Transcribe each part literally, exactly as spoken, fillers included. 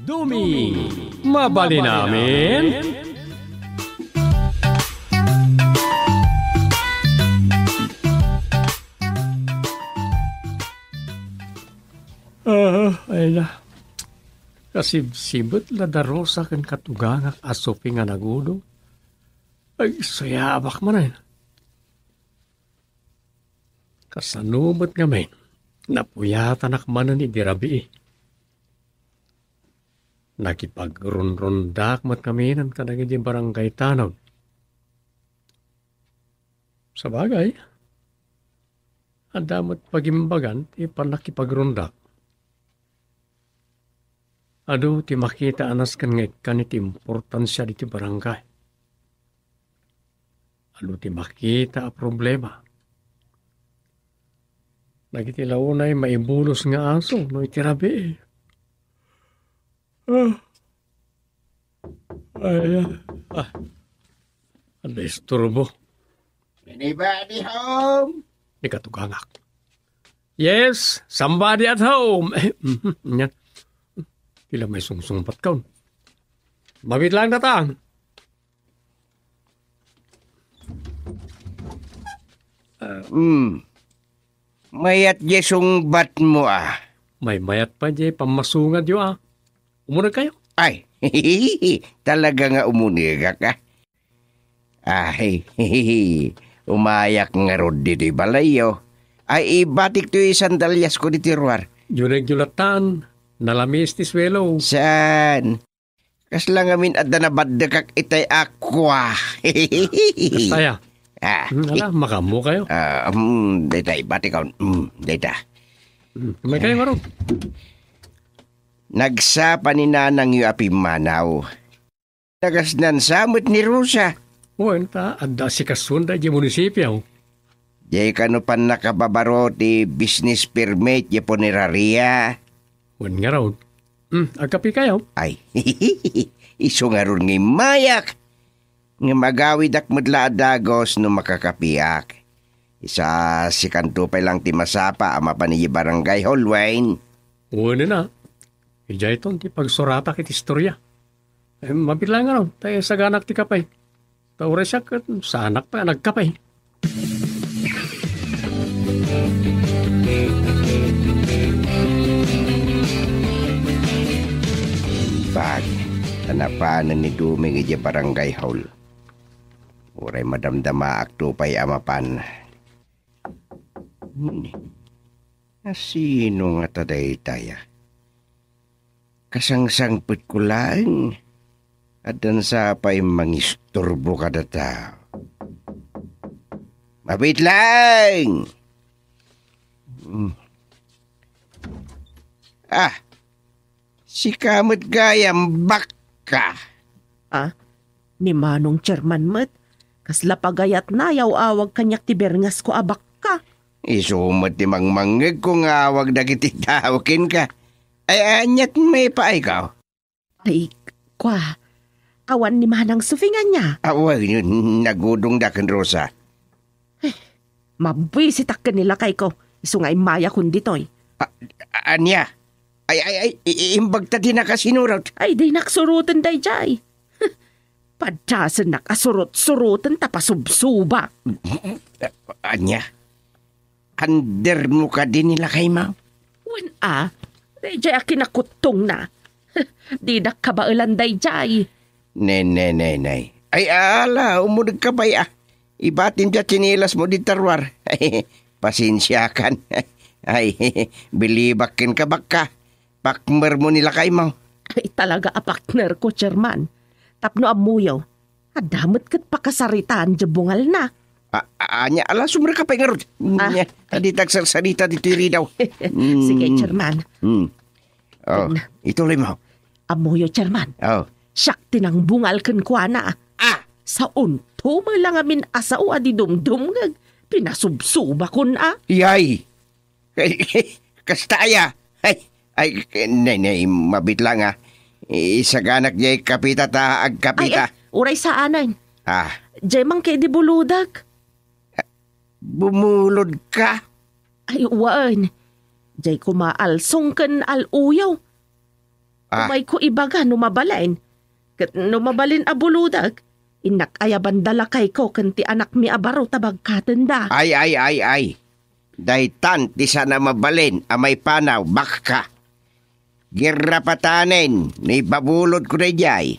Duming, mabalin amin? Ah, ay na. Kasibsibet la da Rosa ken katugangak a supi nga nagudong. Ay, sayabak manen. Kasano met ngamin, napuyatanak manen idi rabii. Nakipagrunrondak met ngamin kadagiti barangay tanod. Sabagay, adda met pagimbagan ti pannakipagrundak. Adu ti makita a nasken nga ikkan iti importansia diti barangay. Adu ti makita a problema. Dagiti la unay maibulos nga aso no iti rabii. Ah. Ay, ah. Ah. Adda isturbo. Anybody home? Ni katugangak. Yes, somebody at home. Eh, mhm, nya. Ti la maisungsungbat kaon. Mabit lang data. Ah, hmm. Mayat diay sungbatmo, a. Maymayat pay diay pammasungadyo, a. Umunegkayo? Ay, talaga nga umunegak, a. Ay, umayak ngarud ditoy balayyo. Ay, ibatikto ti sandaliasko ditoy ruar. Diyo nagdulatan, nalamis ti suelo. Saan? Kasla ngamin adda nabaddekak itay aqua. Kastaya. Ah. Hmm, ala, makaammokayo. Ah, hmm, dayta, ibatikon. Hmm, dayta. Hmm, maykayo ngarud? Nagsapa ni nanangyo a pimmanaw. Nagasnan sa met ni Rosa. Wen, ta, adda asikasuenda idiay munisipio. Diay kano pannakababaro ti business permit idiay puneraria. Wen ngarud. Hmm, agkapikayo? Ay, isu ngarud nga immayak. Ngem agawidak met la a dagus no makakapiak. Isasikanto pay lang ti masapa a mapan idiay barangay hall, wen. Wen a. Idiayton ti pagsuratak iti istoria. Eh, mabit lang ngarud, ta isaganak ti kape. Ta uray siak ket saanak pay a nagkape. Imbag, ta napanen ni Duming idiay barangay hall. Uray madamdamaakto pay a mapan. Hmm. Asino ngata daytay, a? Kasangsangpetko laeng. Addan sa pay mangisturbo kadata. Mabit lang! Hmm. Ah, sika met gayam, bakka. Ah, ni Manong Chairman met, kasla pagayatna a yaw-awag kaniak ti berngasko a bakka. Isu met ti mangmangngegko nga awag dagiti tao kenka. Ay, aniat maipaaykaw? Ay, kua, awan ni Manang Sofing ania? Awan, nagudongda ken Rosa. Eh, mabwisitak ken ni lakayko, isu nga immayakon ditoy. A-, a-, ania? Ay, ay, ay, i-, i-, imbag ta dinaka sinurot. Ay, dinak suroten daydiay. Padasennak a surot-suroten ta pasubsuba. Ania? Andermo kadi ni lakaymo? Wen a, daydiay a kinakuttongna. Didak kabaelan daydiay. Ne, ne, ne, ne. Ay, ala, umunegka pay a. Ibatim ti tsinelasmo dita ruar. Pasensiakan. Ay, bilibak kenka, bakka. Partnermo ni lakaymo. Ay, talaga a partnerko, Chairman. Tapno ammoyo, adda met ket pakasaritaan diay bungalna. A-, a-, ania, ala, sumrek ka pay ngarud. Ah. Nia, ta ditak sarsarita ditoy ridaw. Sige, Mm. Chairman. Mm. Oh, Ken. Ituloymo. Ammoyo, Chairman. Oh. Siak ti nangbungal kenkuana. Ah! Saonto met la ngamin a sao a di dumdumngeg. Pinasubsubakon a. Iyay! Kasta aya? Ay, ay, nay, nay, mabit lang, a. Isaganak diay kapita ta agkapita. Ay, ay, uray saanen. Ah. Diay man ket idi buludak. Bumulod ka? Ay, wen. Diay koma alsong ken al-uyaw. Ah. Umayko ibaga no mabalin. Ket no mabalin a bulodek, innak aya banda lakayko ken ti anakmi a baro ta bagkatenda. Ay, ay, ay, ay. Daytan ti saan a mabalin a maipanaw, bakka. Gerrapatanen no ipabulodko daydiay.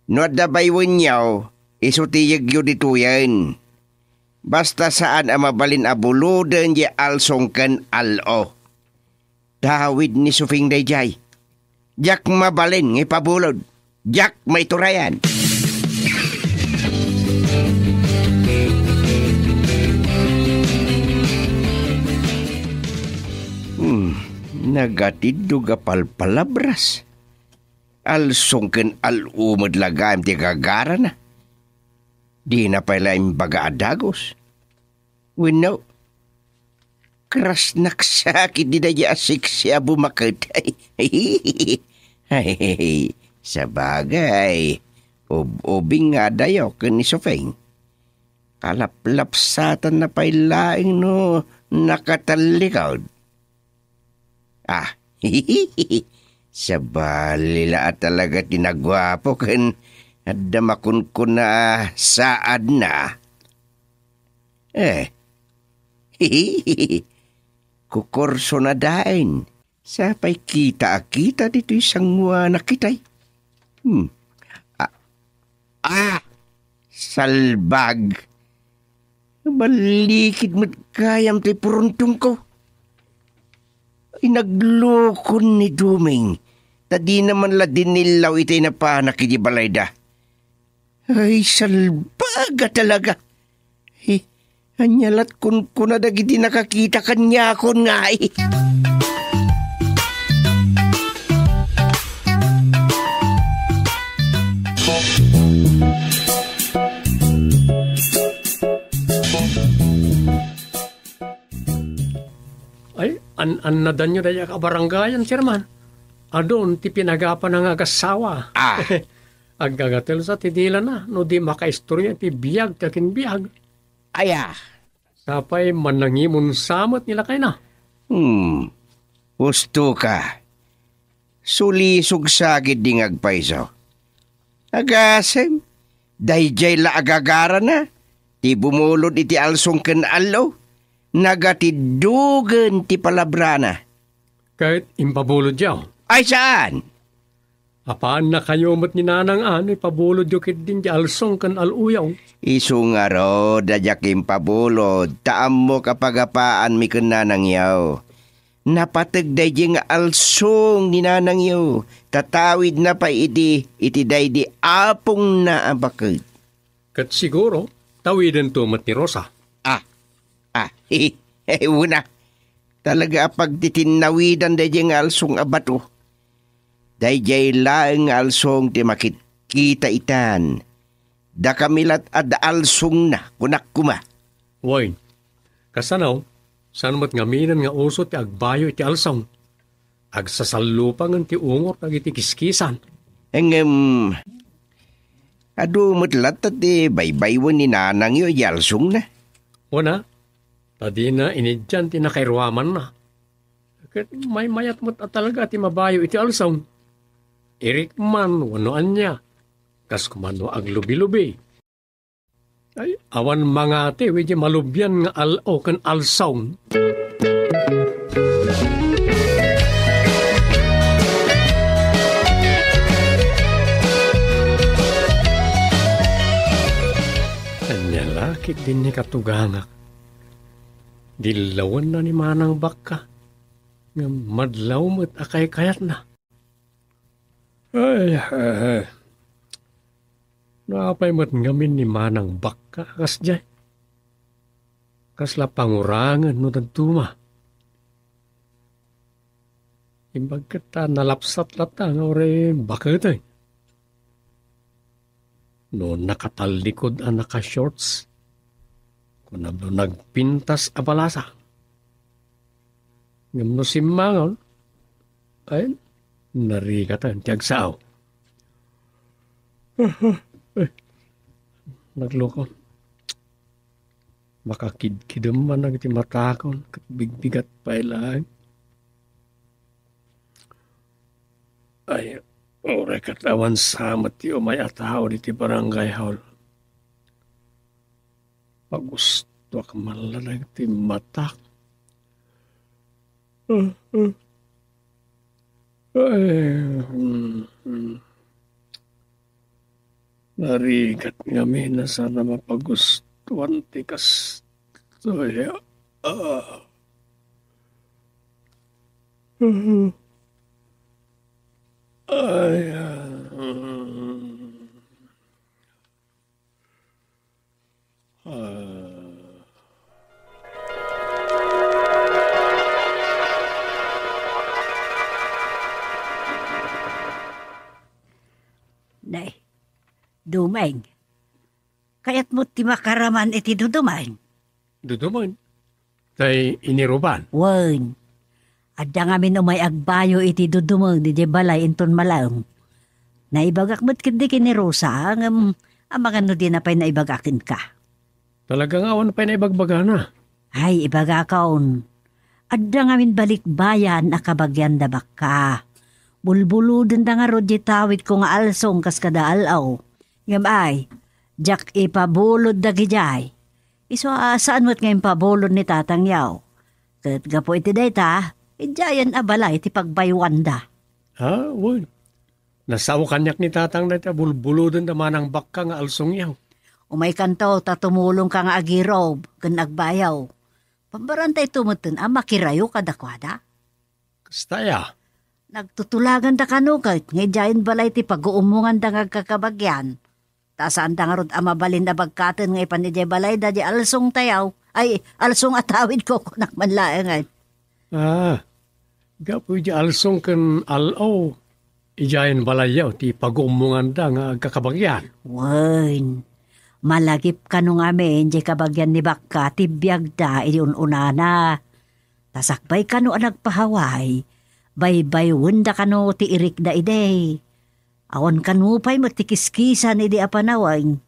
No adda baywenyo, isu ti yegyo ditoyen. Basta saan a mabalin a buloden diay alsong ken al-o. Tawid ni Sufing daydiay. Diak mabalin nga ipabulod. Diak maiturayan. Hmm, nagatiddog a palpalabras. Alsong ken al-o met la gayam ti gagarana. Dina pay la imbaga a dagus. Wenno, kas naksakit daydiay a seksi a bumaket. Ay, sabagay, ub-ubing nga adayo ken ni Sufing. Kalaplapsatanna pay laeng no nakatallikod. Ah, sabali la a talaga ti naguapo ken adda makunkuna a saadna. Eh, kukursona daen. Sapay kita a kita ditoy sanguanak itay. Hmm. Ah, ah! Salbag! Ballikid met gayam ti puruntongko. Inaglukon ni Duming, ta dina man la dinillaw itay napanak idi balayda. Ay, salbaga talaga. He, ania lat kunkuna dagiti nakakita kaniakon ngay? Ay, an-annadanyo dayta a baranggayan, Chairman. Adun ti pinagapana nga agassawa. Ah. Agagatelsa ti dilana no di makaistorya ti biag ti akinbiag. Aya. Sapay mannangimon sa met ni lakayna. Hmm. Husto ka. Sulisog sa ketdi nga agpayso. Agasem, daydiay la agagarana, ti bumulod iti alsong ken allo, nagatiddogen ti palabrana. Ket impabulodyo? Ay, saan? Apaannakayo met ni Nanang a no ipabulodyo ketdin ti alsong ken al-oyo. Isu ngarud a diak impabulod, ta ammok a pagapaanmi ken nanangyo. Napateg daydiay nga alsong ni nanangyo, tatawidna pay idi iti daydi apongna a baket. Ket siguro, tawidento met ni Rosa. Ah, ah, una. Talaga a pagtitinnawidan daydiay nga alsong a bato. Daydiay laeng nga alsong ti makitkita itan. Dakami lat adda alsongna, kunak koma. Wen, kasano, saan met ngamin nga uso ti agbayo iti alsong? Agsasallupangen ti ungor dagiti kiskisan. Ngem, adu met latta ti baybaywen ni nanangyo iti alsongna? Wen a, ta dina inidian ti nakairuamanna. Ket maymayat met a talaga ti mabayo iti alsong. Irikman wenno ania, kas koma no aglubilubi. Ay, awan mangatiw iti malubian nga al-o ken alsong. Ania la ketdin ni katugangak. Dillawenna ni Manang Bakka. Ngem madlaw met a kaykayatna. Ay, ay, ay. Naapay met ngamin ni Manang Bakka a kasdiay? Kasla pangurangen no dadduma? Imbag ket ta nalapsat latta nga uray baketen. No nakatallikod a naka-shorts, kunam no nagpintas a balasa. Ngem no simmangon, ay, narigatan ti agsao. Ay, nagloko. Makakidkidem man dagiti matakon, ket bigbigat pay laeng. Ay, uray ket awan sa met ti umay a tao ditoy barangay hall. Pagustoak man laeng ti matak. Ay, mm, mm. Narigat ngamin a saan a mapagustuan ti kastoy. Ah. Ay, ah. Ah. Nay, Dumeng, kayatmo ti makaraman iti Dudumeng? Dudumeng? Tay iniruban? Wen. Adda ngamin umay agbayo iti Dudumeng idiay balay inton malaem. Naibagak met ketdi ken ni Rosa, ngem amangan no dina pay naibaga kenka. Talaga nga awan pay naibagbagana. Ay, ibagakon. Adda ngamin balikbayan a kabagian da bakka. Bulbulodenda ngarud diay tawidko nga alsong kas kada al-aw. Ngem ay, diak ipabulod dagidiay. Isu a saan met nga impabulod ni tatangyaw. Ket gapu iti dayta, idiayen a balay ti pagbayuanda. Ha? Wen. Nasao kaniak ni tatang dayta bulbulodenda manang bakka nga alsongyaw. Umaykanto ta tumulongka nga agirob ken agbayaw. Pambarantayto metten a makirayo kadakuada. Kasta aya? Nagtutulaganda kano ket nga idiayen balay ti paguummonganda nga agkakabagian. Ta saanda ngarud a mabalin a bagkaten nga ipan idiay balayda diay alsongtayaw. Ay, alsong a tawidko, kunak man laengen. Ah, gapu idiay alsong ken al-aw, idiayen balayyaw ti paguummonganda nga agkakabagian. Wen, malagip kano ngamin diay kabagian ni bakka ti biagda idi un-unana. Ta sakbay kano a nagpahaway, baybaywenda kano ti irikda idi. Awan kano pay met ti kiskisan idi a panawen.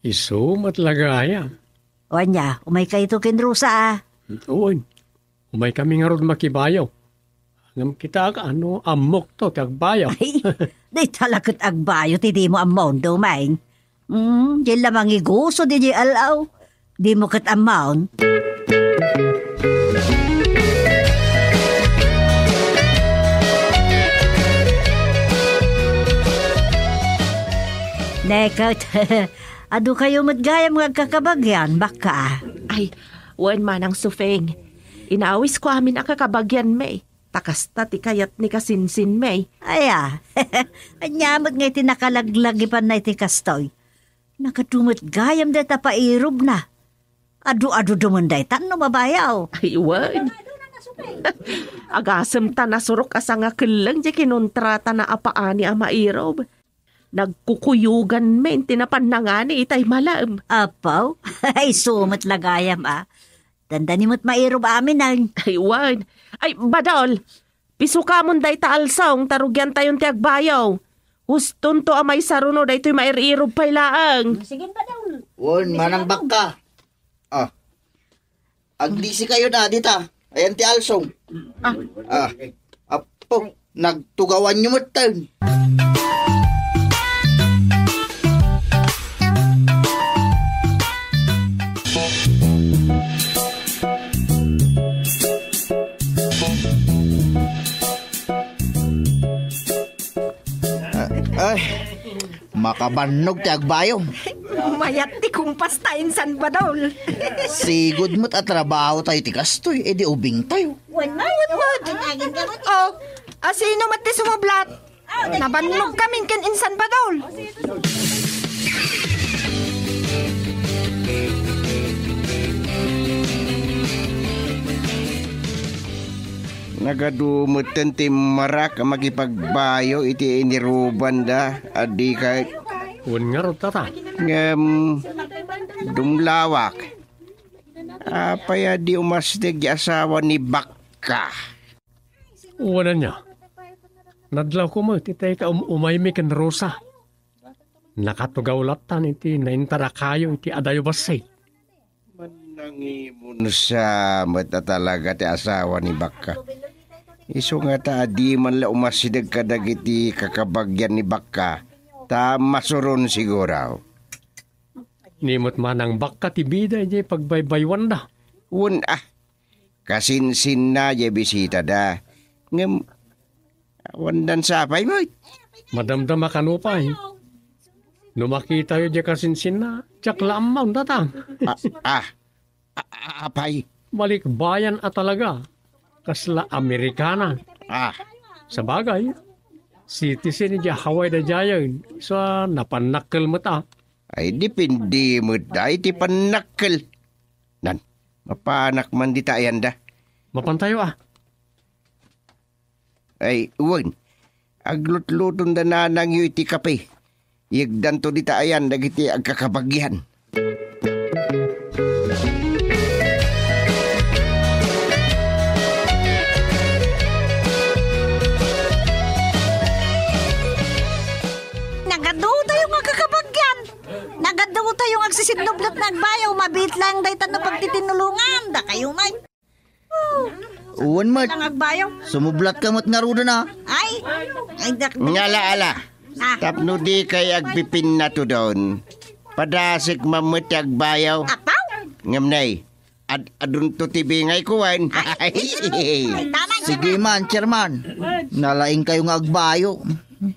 Isu met la gayam. O ania, umaykayto ken Rosa, a? Wen, umaykami ngarud makibayaw. Ngem kitaek no ammokto ti agbayaw. Ay, dayta la ket agbayo ti dimo ammon, Dumeng. Hmm, diay la mangiguso diay al-aw. Dimo ket ammaon. Ne ket, adu kayo met gayam nga agkakabagian, bakka? Ay, wen, Manang Sufeng. Inaawisko amin a kakabagianmi. Ta kasta ti kayat ni kasinsinmi. Aya, ania met nga iti nakalaglagipanna iti kastoy? Nagadu met gayam dayta pairubna. Adu-adu dumen daytan no mabayaw. Ay, wen. Agasem ta nasurok a sangakelleng diay kinontratana a paani a mairub. Nagkukuyoganmi ti napan nangani itay malaem. Apaw, ay, isu met la gayam, a. Dandani met mairub amin, ay. Ay, wen. Ay, Badol, pisukamon dayta alsong ta rugiantayon ti agbayaw. Hustonto a maisaruno daytoy mair-irub pay laeng. Sige, Badol. Wen, manang bakka. Ah. Agdisi kayo na dita. Ayan ti alsong. Ah. Ah. Apo, nagtugawan nyo metten. Ay, makabannog ti agbayo. Mayat ti kumpas ta insan, Badol. Sigud met a trabaho tayo ti kastoy, edi ubing tayo. Wen, wen, wen. Oh, asino met ti sumublat? Nabannog kamin ken insan, Badol. Nagadu metten ti marak a makipagbayo iti inirubanda, adi kay? Wen ngarud, tata. Ngem, dumlawak. Apay a di umasteg ti asawa ni Bakka? Wen ania. Nadlawko met itay ta um-, umaymi ken Rosa. Nakatugaw lattan iti naintarak kayo iti adayo bassit. Mannangimonsa met a talaga ti asawa ni Bakka. Isu ngata a di man la umasideg kadagiti kakabagian ni Bakka, ta masuron siguro. Ni met manang Bakka ti bida idiay pagbaybaywanda. Wen a, kasinsinna diay bisitada. Ngem, awandan sapay met. Madamdama kano pay. No makitayo diay kasinsinna, diak la ammo, tatang. Ah, ah, A-, a-, apay? Balikbayan a talaga. Kasla Amerikana. Ah. Sabagay, citizen idiay Hawaii daydiayen. Isu a napannakkel met a. Ay, depende met da iti pannakkel. Nan, mapanak man dita ayanda. Mapantayo a. Ay, wen. Aglutlutonda nanangyo iti kape. Yegdanto dita ayan dagiti agkakabagian. Nagadu tayo nga kakabagian. Nagadu tayo nga agsisindublat nga agbayaw. Mabiit lang dayta no pagtitinulongan. Dakayo man. Wen met. Lang agbayaw. Sumublatka met ngaruden a. Ay. Ay, dak-, Ngala, ala. Ah. Tapno dikay agpipinnatudon, padasek man met ti agbayaw. Apaw. Ngem nay, ad-, adunto ti bingay kuan. Ay. Ay, tama, Sige tama. man, chairman. Nalaingkayo nga agbayaw.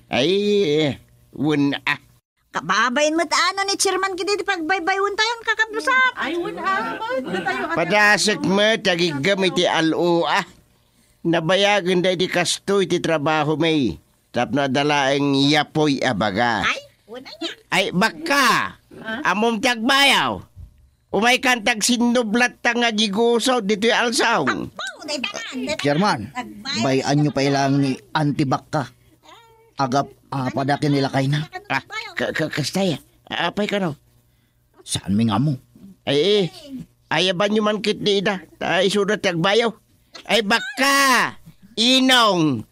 Ay, wen, ah. Kababain met ano ni Chairman kiti ti pagbaybaywentayon, kakabsat. Ay, wen, ah, wen, datayo, ah. Padasek met, agiggam iti al-o, ah. Nabayagen daydi kastoy ti trabaho mi. Tapno adda laeng yapoy a baga. Ay, wen, aya. Ay, Bakka. Ah? Ammom ti agbayaw. Umaykan ta agsinnublatta nga agigusod ditoy alsaw. Apo, dayta, dayta. Chairman, Agbayaw. bay-anyo pay lang ni Auntie Bakka. Agap-, apada ken ni lakayna. Ah, ka-, ka-, kasta aya. Apay kano? Saanmi nga ammo. Ay, eh. Ayabanyo man ketdi ida. Ta isuda ti agbayaw. Ay, Bakka! Inong!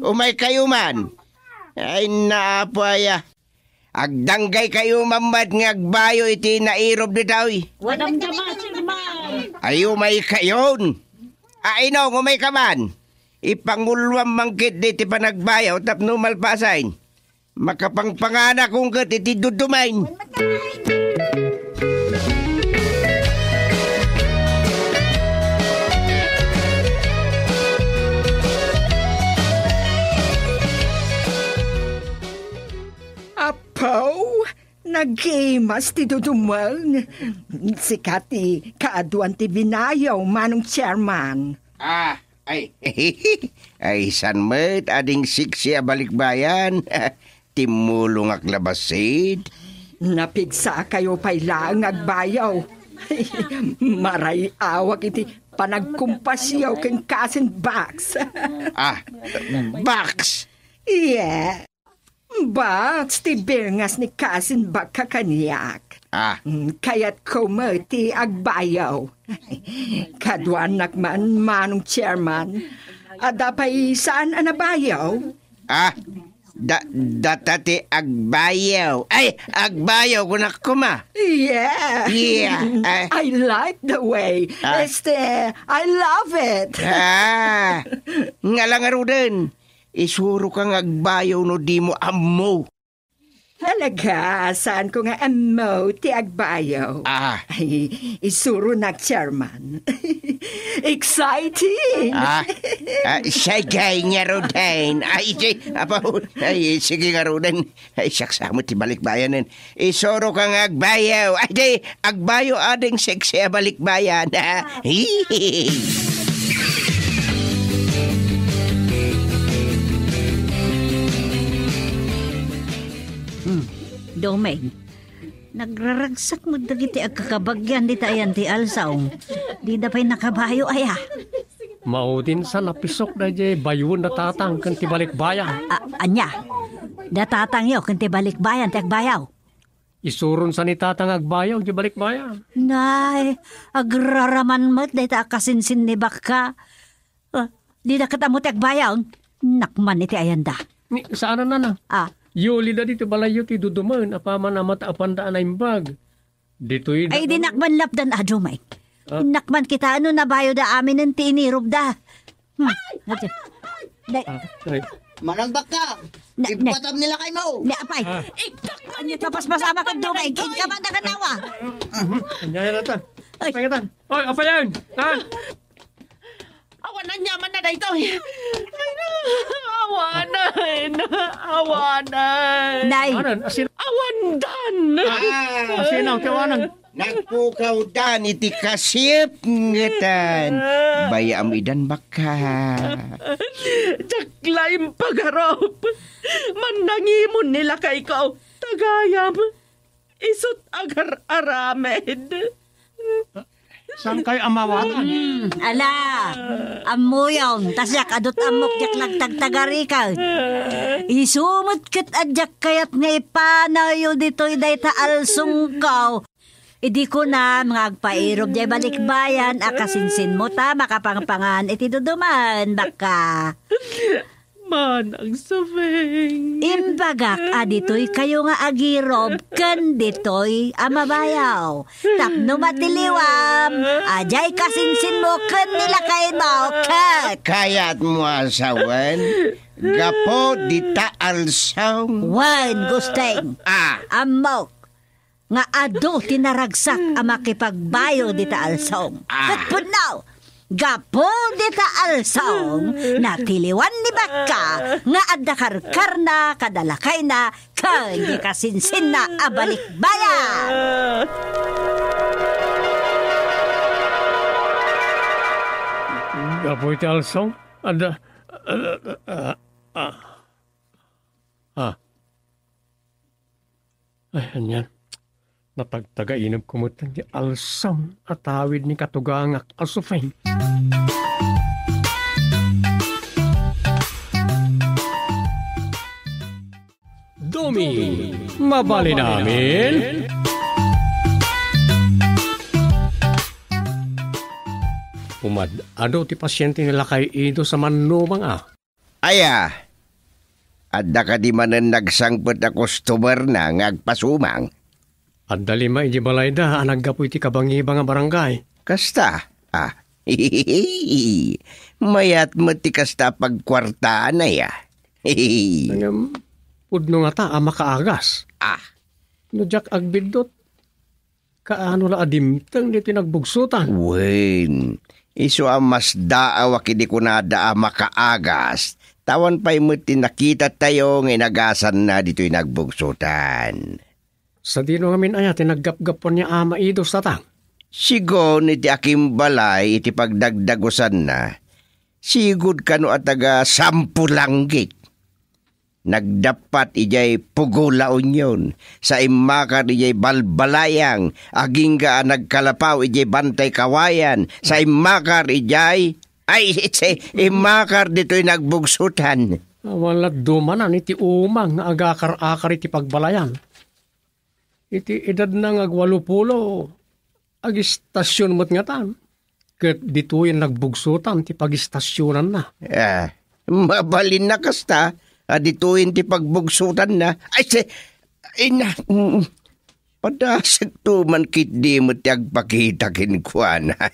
Umaykayo man. Ay, naapo aya. Agdanggaykayo man met nga agbayaw iti nairob ditoy. Madamdama, Chairman. Ay, umaykayon. A, Inong, umayka man. Ipanguluam man ketdi ti panagbayaw tapno malpasen. Makapangpanganakon ket iti dudumaen. Apo, nagimas ti dudumaen. Sika ti kaaduan ti binayaw, Manong Chairman. Ah, Ay, ay, san met ading siksi a balikbayan? Timmulongak la bassit. Napigsakayo pay laeng nga agbayaw. Maray-awak iti panagkumpasyo ken kasin Box. Ah, Box! Yeah. Box ti birngas ni Kasin Bakka kaniak. Ah. Mm, kayatko met ti agbayaw. Kaduanak man, Manong Chairman. Adda pay saan a nabayaw? Ah, da-, data ti agbayaw. Ay, agbayaw, kunak koma. Yeah. Yeah, ah. I like the way. Ah. Este, I love it. Ah, nga lang aruden. Isuroka nga agbayaw no dimo ammo. Talaga, saanko nga ammo ti agbayaw. Ah. Ay, isuronak, Chairman. Exciting! Ah, ah, sige ngaruden. Ay, si-, apo, ay, sige ngaruden. Ay, saksa met ti balikbayanen. Isuroka nga agbayaw. Ay, di, agbayaw ading siksi a balikbayan. Hmm. Domeng, nagraragsak met dagiti agkakabagian dita ayan ti alsaw. Dida pay nakabayaw aya. Maudin sa napisok daydiay bayoen da tatang ken ti balikbayan. A-, ania? Da tatangyo ken ti balikbayan ti agbayaw? Isuron sa ni tatang agbayaw ti balikbayan. Nay, agraraman met dayta a kasinsin ni Bakka. Ah, dida ket ammo ti agbayaw. Nakman iti ayanda. Ni, saan a nana? Ah. Yulida ditoy balayyo ti dudumaen apaman a matapanda a naimbag. Ditoy Ay, da- di nakman lapdan a dumay. Ah. Nakman kita no nabayaw da aminen ti inirobda. Hmm. Adi. Day. Ah, ay. Manangbak ka. Ne, ne. Ipatam nila kay mo. Ne, apay. Ah. Iktak man. Anya, iti tapos masama ka, pagdagdag dumay. Ikaw man na kanawa. Anya yan ata. Ay. Ay, ata. Oy, apay yan? Ha? Awan, anya man na daytoy. Ay, na. Awanan. Awanan. Nay. Awanan, asin. Awandan. Ah. Asinaw, ti awanan. Nagpukawdan iti kasipngetan. Bayaam idan, bakka. Diak la impagarup. Mannangimon ni lakayko. Tagayam. Isut' agar-aramed. Saan kayo amawanan? Mm, ala, ammoyon, ta siak, adu ti ammok, diak lagtagtagarika. Isu met ket a diak kayat nga ipanawyo ditoy dayta alsongko. Idi kunam nga agpairup diay balikbayan a kasinsinmo ta makapangpangan iti duduman, bakka. Manang Sufeng. Imbagak a ditoy kayo nga agirup ken ditoy a mabayaw. Tapno matiliwam, a diay kasinsinmo ken ni lakaymo, ket kayatmo a sawen, gapu dita alsong. Wen, Gusteng. Ah. Ammok nga adu ti naragsak a makipagbayo dita alsong. Ah. Ket pudno, gapu dita alsong, natiliwan ni bakka nga adda karkarna kada lakayna ken ni kasinsinna a balikbayan. Gapu iti alsong, adda, ah, ah, ah. Ah. Ay, anian. Natagtagainep ko met ti alsam a tawid ni katugangak a Sufeng. Dumi, mabalin amin? Umad-adu ti pasiente ni Lakay Ido sa mannubang a. Aya, adda kadi manen nagsangpet a customer-na nga agpasumang? Adda lima idiay balayda a naggapu iti kabangibang a barangay. Kasta? Ah. Mayat met ti kasta a pagkuartaan aya. Ngem, pudno ngata a makaagas. Ah. No diak agbiddut, kaano la a dimteng ditoy nagbugsotan? Wen, isu a masdaawak idi kunada a makaagas, ta awan pay met ti nakitatayo nga inagasanna ditoy nagbugsotan. Sadino ngamin aya ti naggapgapuan ni Ama Idos tatang? Sigun iti akimbalay iti pagdagdagusanna, sigud kano a taga Sampulanggit. Nagdappat idiay Pugo La Union, sa immakar idiay Balbalayang, agingga a nagkalapaw idiay Bantay Kawayan, sa immakar idiay, ay, itse, immakar ditoy nagbugsotan. Awan la dumanan iti umang nga agakar-akar iti pagbalayan. Iti edadna nga agwalopulo, agistasion met ngatan. Ket ditoyen nagbugsotan ti pagistasionanna. Ah, mabalinna kasta a ditoyen ti pagbugsotanna. Ay, si, ina, mm, padasek to man ketdi met ti agpakita kenkuana. Ah,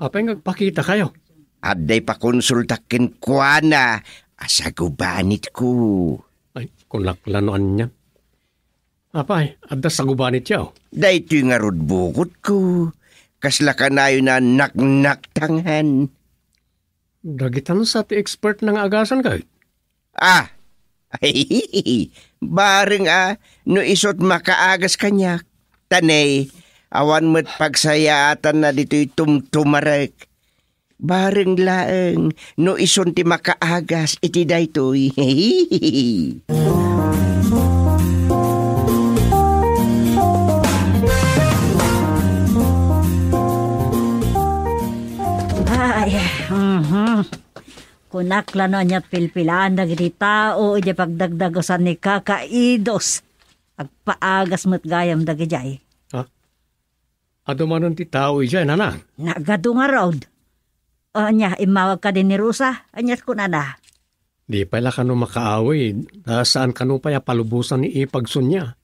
apay nga agpakita kayo? Adday pakonsultak kenkuana a sagubanitko. Ay, kunak la no anian. Apay, adda sagubanityo? Daytoy ngarud bukotko. Kasla kanayon a naknaktangan. Dagitan sa ti expert na nga agasan kay? Ah! Bareng a, no isut makaagas kaniak. Tanay, awan met pagsayaatanna ditoy tumtumarek. Bareng laeng no isun ti makaagas iti daytoy. Ay, mhm. Kunak la no aniat pilpilaan dagiti tao iti pagdagdagusan ni Kaka Idos. Agpaagas met gayam dagidiay. Ha? Adu manen ti tao idiay, nanang? Nagadu ngarud. Ania, immawag kadi ni Rosa? Aniat kunada? Di pay la kano makaawid, ta saan kano pay a palubosan ni ipagsunna.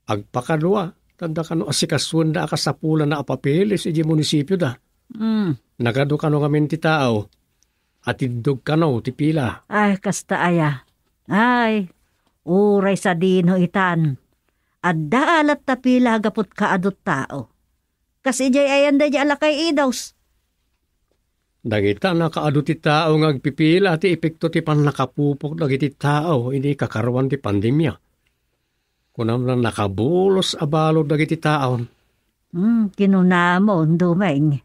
Agpakadua, ta adda kano asikasuenda a kasapulanna a papeles idiay munisipioda. Hmm. Nagadu kano ngamin ti tao, atiddog kano ti pila. Ay, kasta aya. Ay, uray sadino itan. Adda a latta pila gapu ta kaadu ti tao. Kas idiay ayan daydiay a lakay idaws. Dagita nakaadu ti tao nga agpipila ti epekto ti pannakapupok dagiti tao idi kakaruan ti pandemia. Kunam la nakabulos a balud dagiti tao. Hmm, kinunamon, Dumeng.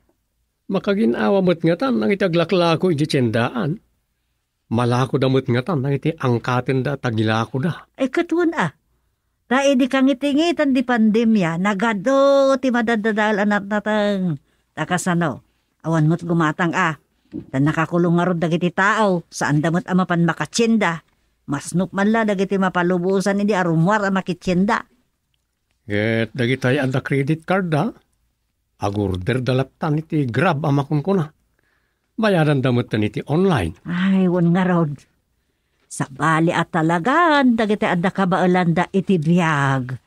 Makagin-awa met ngatan dagiti aglaklako iti tiendaan. Malakoda met ngatan dagiti angkatenda a tagilakoda. Ay, ket wen a. Ta idi kangitingitan ti pandemia, nagadu ti madadadael a natnateng. Ta kasano? Awan met gumatang a. Ta nakakulong ngarud dagiti tao, saanda met a mapan makatienda. Masnop man la dagiti mapalubosan idi a rummuar a makitienda. Ket dagitay adda credit card da, agorder da lattan iti Grab a makunkuna. Bayadan da metten iti online. Ay, wen ngarud. Sabali a talagan dagiti adda kabaelanda iti biag.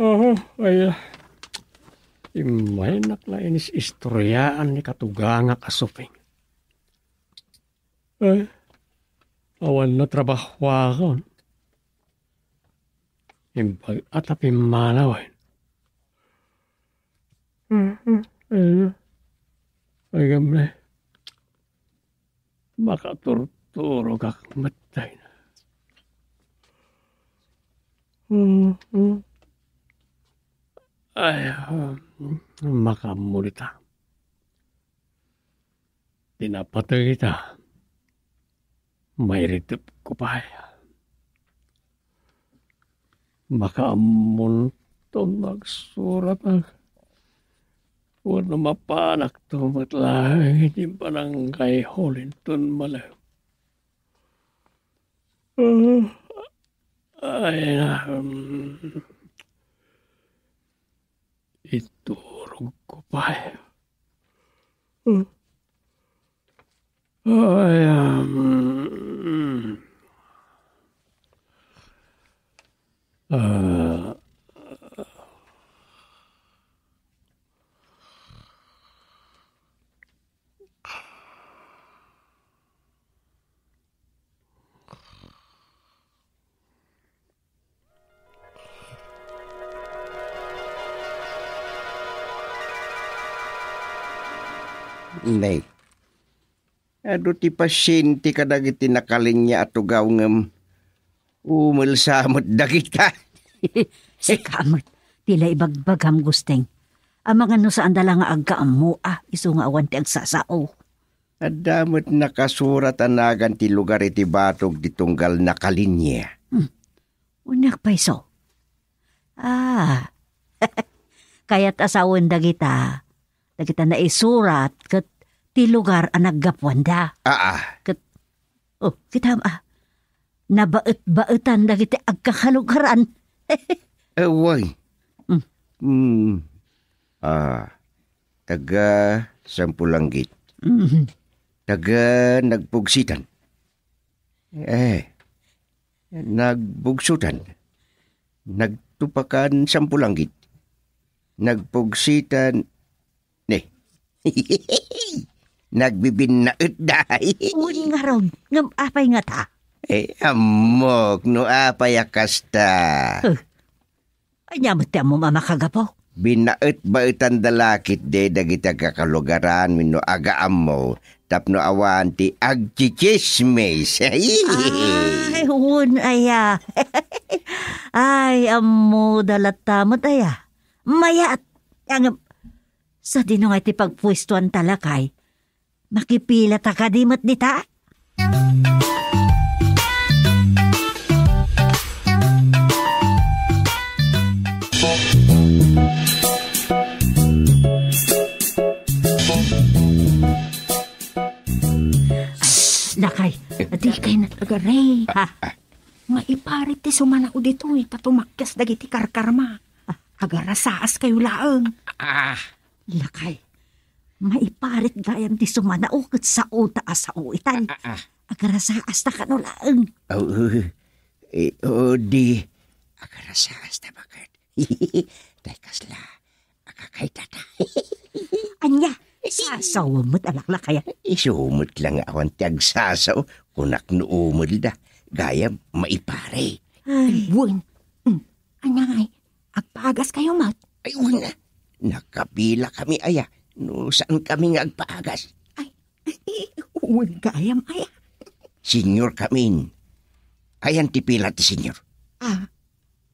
Oho, ay, immaynak la inis istoriaan ni katugangak a Suping. Eh, awan no trabahoakon. Imbag a ta pimmanawen. Mhm, eh, ay, gamle. Makaturturogak met dayna. Mhm. Ay, um, makaammo dita. Ti napateg ita, mairitepko pay. Makaammonton nga agsurat wenno mapanakto met laeng iti barangay hall inton malem. Ah, ay, um, iturogko pay. Hmm. Ay, um, ah, Nay, adu ti pasiente kadagiti nakalinia a tugaw ngem umelsa met dagita. Sika met, ti la ibagbagam, Gusteng. Amangan no saanda la nga agkaammo a, isu nga awan ti agsasao. Adda met nakasurat a nagan ti lugar iti batog ti tunggal nakalinia. Hmm. Unyag pay isu. Ah. Kayat a sawen dagita. Dagita naisurat ket ti lugar a naggapuanda. Aa. Ket, oh, kitam, ah. Nabaet-baetan dagiti agkakalugaran. Eh, way. Mm. Mm. Ah, taga Sampulanggit. Mhm. Taga Nagpugsitan. Eh, Nagbugsutan. Nagtupakan Sampulanggit. Nagpugsitan. Ne. Nagbibinnaet da. Wen ngarud, ngem apay ngata? Eh, ammok no apay a kasta. Huh. Ania met ti ammom a makagapu? Binaet-baetan da la ketdi dagiti agkakalugaran wenno agaammo tapno awan ti agtsitsismis. Ay, wen aya. Ay, ammoda latta met aya. Mayat. Ngem, sadino ngay ti pagpuestuanta lakay? Makipilata kadi met dita? Lakay, dikay nagagaray. Ha? Maiparit ti sumanao ditoy, ta tumakkias dagiti karkarma. Agarasaaskayo laeng. Ah. Lakay, maiparit gayam ti sumanao ket sao ta a sao itay. Ah, ah, ah. Agarasaasta kano laeng. Aw, eh, o di, agarasaasta baket. Tay kasla, akakaytata. Ania, sasaw met a laklakayan. Isu met la nga awan ti agsasaw, kunak no umelda. Gayam, maipare. Ay. Wen. Hmm. Ania ngay, agpaagas kayo met? Ay, wen. Nakapila kami aya, no saan kami nga agpaagas. Ay, ay, wen gayam aya. Senior kamin. Ayan ti pila ti senior. Ah,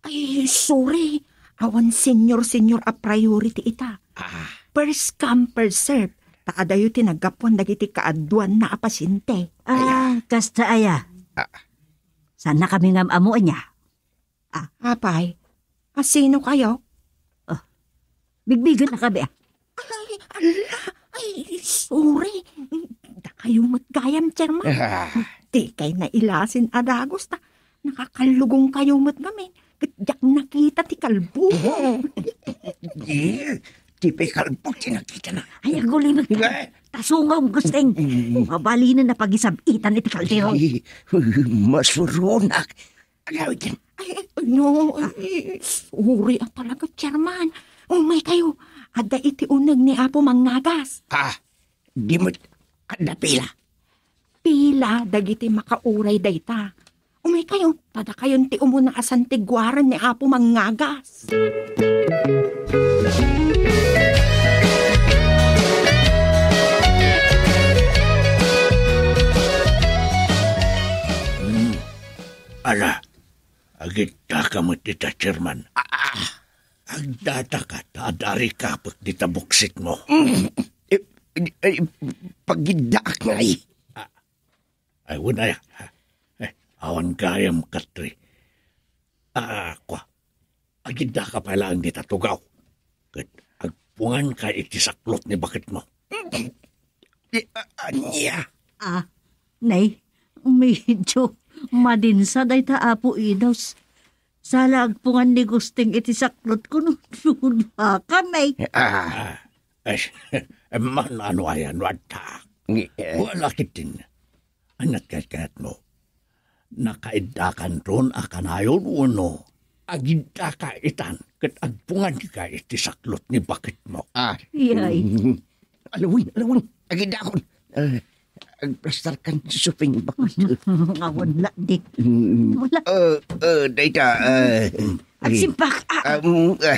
Ay, sorry. Awan senior-senior a priority ita. Ah. First come, first serve. Ta adayo ti naggapuan dagiti kaaduanna a pasyente. Ah, kasta aya. Ah. Saan na kami nga am-ammo ania? Ah. Apay, asino kayo? Ah, bigbigen na kami, ah. Ay, ala, ay, sorry. Dakayo met gayam, Chairman. Ah. Di kay nailasin a dagus ta nakakallugong kayo met ngamin. Ket diak nakita ti kalbo. Eh, di pay kalbo ti nakita na. Ay, agulimek ka. Eh. Tasungom, Gusting. Mm. Mabalinen na pagisab-itan iti kaldero. Ay, masuronak. Agawid yan. Ay, ay, no, ay, sorry a talaga, Chairman. Umay kayo, adda iti uneg ni Apo Mangngagas. Ah, di met adda pila? Pila dagiti makauray dayta. Umay kayo, ta dakayon ti umuna a santiguaran ni Apo Mangngagas. Hmm. Ala, Agiddaka met dita, Chairman. Ah, ah. Agdadaka ta ad-arikapek dita buksitmo. Mm. Eh, eh, eh, pagiddaak ngay. Ah, ay, wen aya. Eh, awan gayam, Katri. Ah, kua. Agiddaka pay laeng dita tugaw. Ket agpunganka iti saklot ni baketmo. Eh, a-, ania? Ah, nay, medyo madinsa dayta, Apo Idos. Sala agpungan ni Gusting iti saklotko no, no, no, kami. Ah. Ah, ay, man-ano aya no adda? Ngi-, eh. Wala ketdin. Ania't kayatmo? Nakaiddakanton a kanayon wenno agiddaka itan ket agpunganka iti saklot ni baketmo? Ah. Iyay. Mm. Alawen, alawen. Agiddakon. Ah, agplastarkan ti suping baket. Awan la di. Mm. Wala. Ah, ah, dayta, ah, agsimpak. Ah. Um, ah,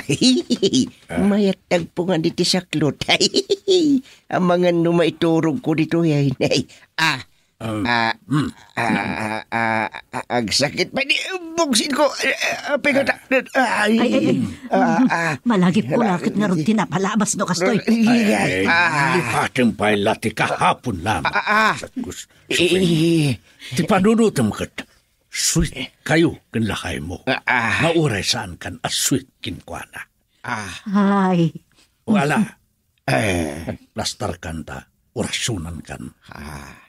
mayat agpungan iti saklot. Amangan no maiturogko ditoy, ay, nay. Ah, Um, ah, hmm. Ah, ah, ah, ah, agsakit pay ni buksitko. Ah, ah, pigata. Ah. Ay, ay, ay. Ah, ah. Malagipko la ket ngarud ti napalabas no kastoy. Ay, ay, ay, ah. Lipatem pay la ti kahapon laeng. Ah, ah. Sus-, eh, eh. Ti panunotem ket sweet kayo ken lakaymo. Ah, ah. Nga uray saankan a sweet kenkuana. Ah. Ay. Wala. Eh. Plastarkan ta, orasyonankan. Ah.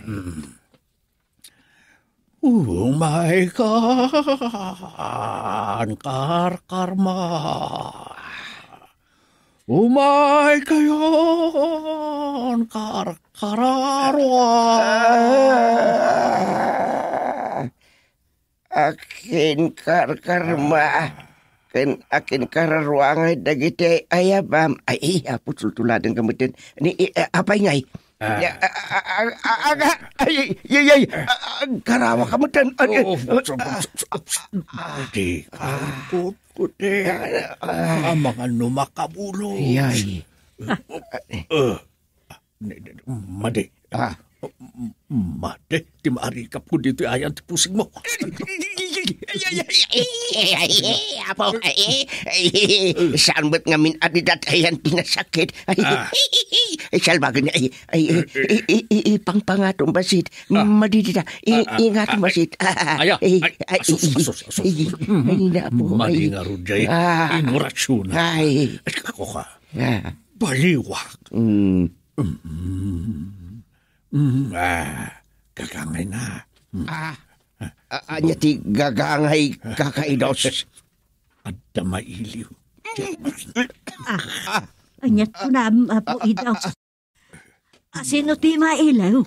Hmm. Umay kan, karkarma. Umay kayon, karkararwa. Ah. Akin karkarma, ken akin kararuangay dagiti ayabam. Ay, ay, Apo, tultuladen ka metten. Ni, eh, eh, apay ngay? Ah. Ya, a, a, a, a, aga, ay, ay, ay, ay, a, a, agkarawa ka metten. Ay, ay, oo, ah, ah, ah, di, ah, kutkuti. Ah, ah. Amangan no makabulos. Ay, ay. Eh, Ni-, ni-, madi. Ah. Madi, ti maarikapko ditoy ayan ti pusengmo. Ay, ay, ay, ay, ay, apo, ay, ay, saan met ngamin a didatayan ti nasakit? Ay, ah, ay, salbagen, ay, ay, ay, ay, ay, ay, pangpangatom basit. Ah. Madi dita, i-, ah, ah, ingatom ah, basit. Ah, ah, aya, ay, ay, ay, asus, ay, asus, asus. Ay, ay, na po, madi ay. Nga rudya, ah, inorasyon. Ay. Ay, ako ka. Ah. Baliwak. Mm. Mm. Mm, ah, gagangay na. Mm. Ah, a-, ania ti gagangay, Kaka Idos? Adda mailiw. Ah, ania't kunam, Apo Idos? Asino ti mailiw?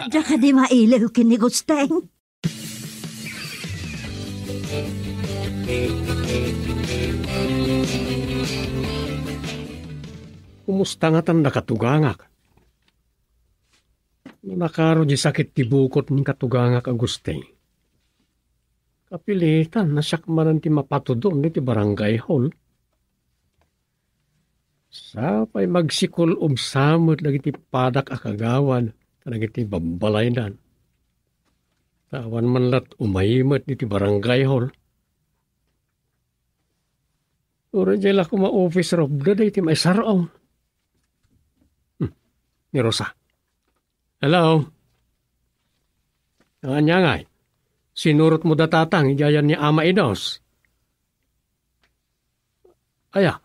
Adda kadi mailiw ken ni Gusteng? Kumusta ngatan da katugangak? No nakaro di sakit ti bukot ni katugangak a Gusteng, kapilitan a siak manen ti mapatudon iti barangay hall. Sapay magsikul-ob sa met dagiti padak a kagawad kadagiti babbalaydan. Ta awan man lat umay met iti barangay hall. Uray diay la koma office rupda daytoy maisar-ong. Hmm. Ni Rosa. Hello? Ania ngay? Sinurotmo da tatang idiay ni Ama Idos? Aya?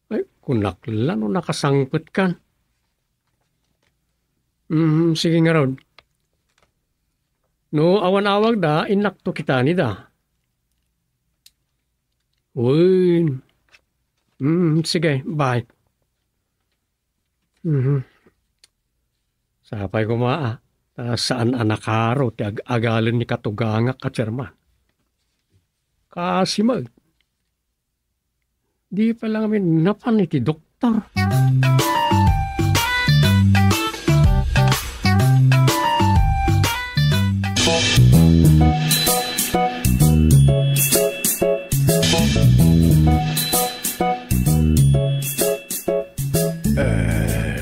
Ay, kunak la no nakasangpetkan. Mm, sige ngarud. No awan awagda, innakto kitanida. Wen. Mm, sige, bye. Mhm. Sapay koma, ah, ta saan a nakaro ti ag-agalen ni katugangak a chairman. Kaasi met. Di pa lang amin napan iti doktor.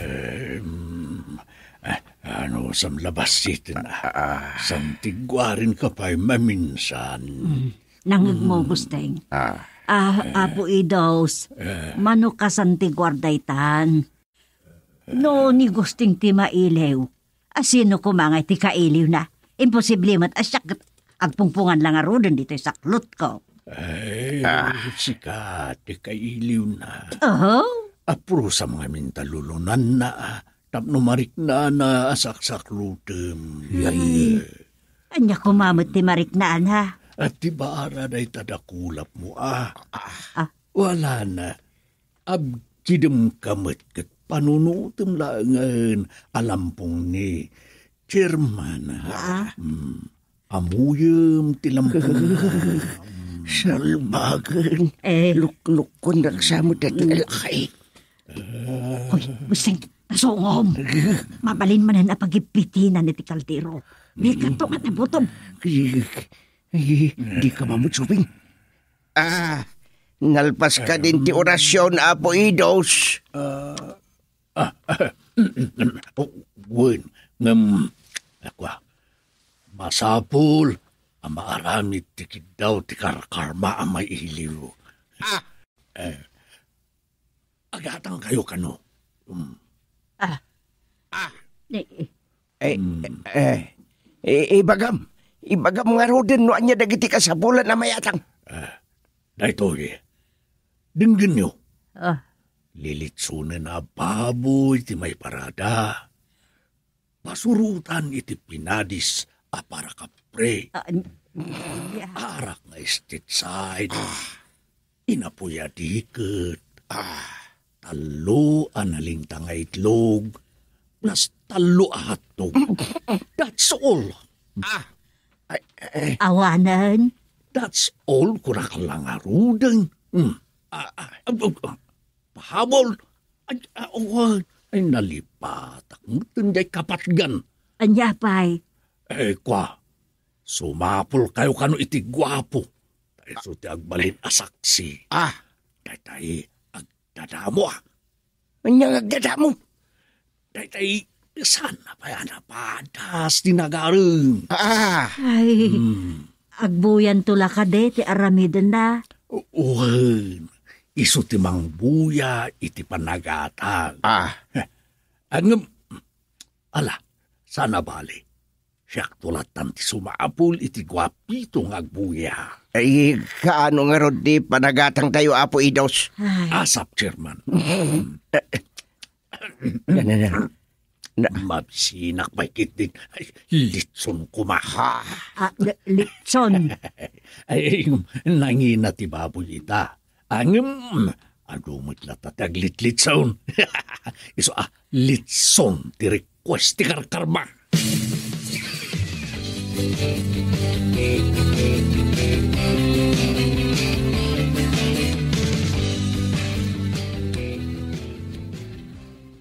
Em, eh, ano, sam labas iten, ah. Ah. Santiguaren ka pay maminsan. Mm. Nangngegmo, Gusteng. Ah. Ah, Apo Idos, eh, mano ka santiguar daytan? No ni Gusteng ti mailiw, asino koma ngay ti kailiwna? Imposible met a siak ket agpungpungan la ngaruden ditoy saklotko. Ay, ah, sika ti kailiwna. Oho. Aprusam ngamin ta lulunanna, ah, tapno mariknana a saksaklotem. Ay. Ania koma met ti mariknana? At ti baara dayta dakulapmo, ah. Ah. Walana, abkidem ka met ket panunotem laengen a lampong ni Chairman, ah. Ah. Hmm. Amuyem ti lampong. Salbagen. Eh. Luklukkon raksamo dati lalaki. Hoy, Gusteng, tasungom. Mabalin manen a pagipitinan iti kaldero. Di kato nga nabutom. Ay, di ka mamut, Suping. Ah, nalpas ka din ti orasyon, Apo Idos. Ah, ah, oh, wen, ngem, akua, masapul a maaramid ti kiddaw ti karkarma a mailiw. Ah. Eh, Agatangkayo kano. Mm. Ah. Ah. Eh, eh. Eh, Hmm. eh, eh, ibagam. Ibagam ngaruden no ania dagiti kasapulan a mayatang. Ah, daytoy. Denggenyo. Ah. Lilitsonen a baboy ti maiparada. Pasurotan iti pinadis a para kapre. Ah, n-, yeah. Arak nga state side. Ah. Inapuy a diket. Ah. Tallo a nalingta nga itlog. Plus tallo a hotdog. That's all. Ah. Ay, ay. Awanen? That's all, kunak la ngaruden. Hmm. Ah, ah, ah, ah, ah. Pahabol. Ay, ah, awan. Ay, nalipatak. Mutin jay kapatgan. Ania pay? Eh, kua. Sumapulkayo kano iti guapo. Ta isu ti agbalin a saksi. Ah. Daytay, agdadamo, ah. Ania nga agdadamo? Daytay, saan na pay a napadas ti nagarem? Ah. Ay, Hmm. agbuyanto la kadi ti aramidenna? Wen, isu ti mangbuya iti panagatang. Ah. Ngem, ala, saan a bali. Siakto lattan ti sumapul iti guapito nga agbuya. Ay, kaano ngarud ti panagatangtayo, Apo Idos? Ay. Asap, Chairman. Na, na, na. Na. Mabsinak pay ketdin. Ay, litson koma. Ha? Ah, li-, litson. Ay, ay, nangina ti baboy ita. Ngem, Adu met latta ti aglitlitson. Isu a litson ti request ti karkarma.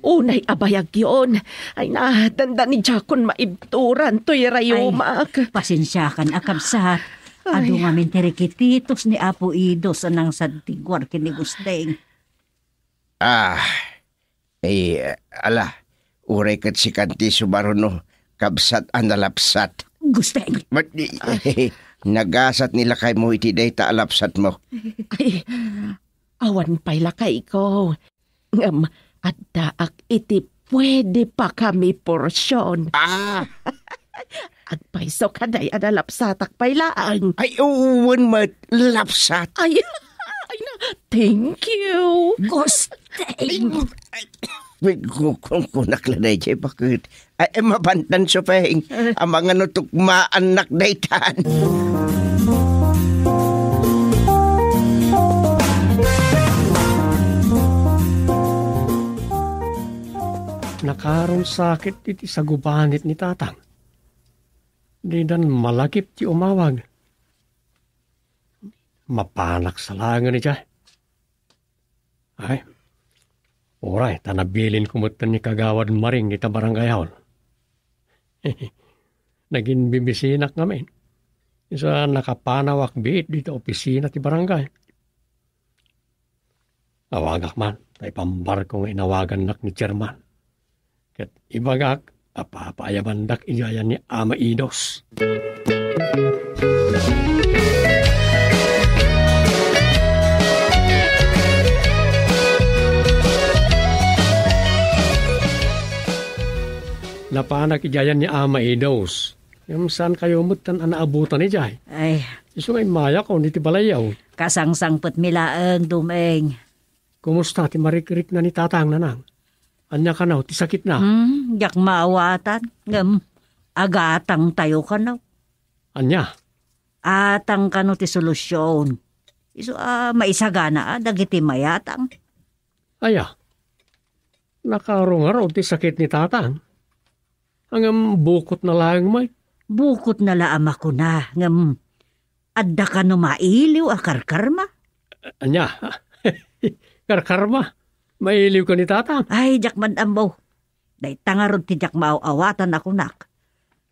Unay a bayagyon. Ay na, dandani diakon maibturan toy rayumak. Ay, pasensiakan a kabsat. Ay. Adu ngamin ti rikititos ni Apo Idos a nangsadtiguar ken ni Gusteng. Ah, eh, ala, uray ket sikan ti sumaruno, kabsat a nalapsat. Gusteng! Mat-, nagasat ni lakaymo iti dayta a lapsatmo. Ay, awan pay lakayko. Ngem addaak iti pwede pa kami porsion. Ah! Agpayso kadi a nalapsatak pay laeng. Ay, wen met, lapsat. Ay, ay na, thank you. Gusteng! Ay, ku-, ku-, kunak la daydiay, baket. Ay, mapantan, Supeng. Eh. Amangan no tukmaannak daytan. Nakarungsakit iti sagubanit ni Tatang. Didan malagip ti umawag. Mapanak sa laengen idiay. Ay, uray, ta nabilinko metten ni Kagawad Maring ita barangay hall. Naginbibisinak ngamin. Isu a nakapanawak biit dita opisina ti barangay. Awagak man, ta ipambarko nga inawagannak ni Chairman. Ket ibagak a papaayabandak idiay ni Ama Idos. Napanak idiay ni Ama Idos. Ngem saankayo metten a naabutan idiay. Ay. Isu nga immayakon iti balayyo. Kasangsangpetmi laeng, Dumeng. Kumusta ti marikrikna ni Tatang, Nanang? Ania kano ti sakitna? Hmm, diak maawatan. Ngem, agatangtayo kano. Ania? Atang kano ti solusion. Isu a maisagana a dagiti mayatang. Aya, nakarungarod ti sakit ni Tatang. Ngem bukotna laeng met. Bukotna la a makuna, ngem adda kano mailiw a karkarma? Ania? Karkarma? Mailiw ka ni Tatang? Ay, diak man ammo. Dayta ngarud ti diak maaw-awatan a kunak.